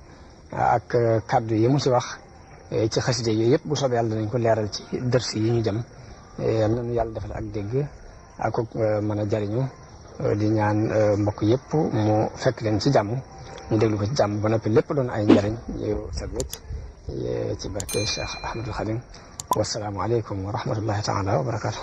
ak kaddu yi mu ci wax ci xaside yooyu yëpp bu soobee yàlla danañ ko leeral ci dërs yi ñu jëm nanu yàlla defal ak dégg ak mën a jariñu di ñaan mbokk yëpp mu fekk leen ci jàmm ñu déglu ko ci jàmm ba noppi lépp doon ay njariñ yu set wecc ci barke Cheikh Ahmadul Khadim wasalaamu aleykum wa rahmatullahi taala wa barakatuh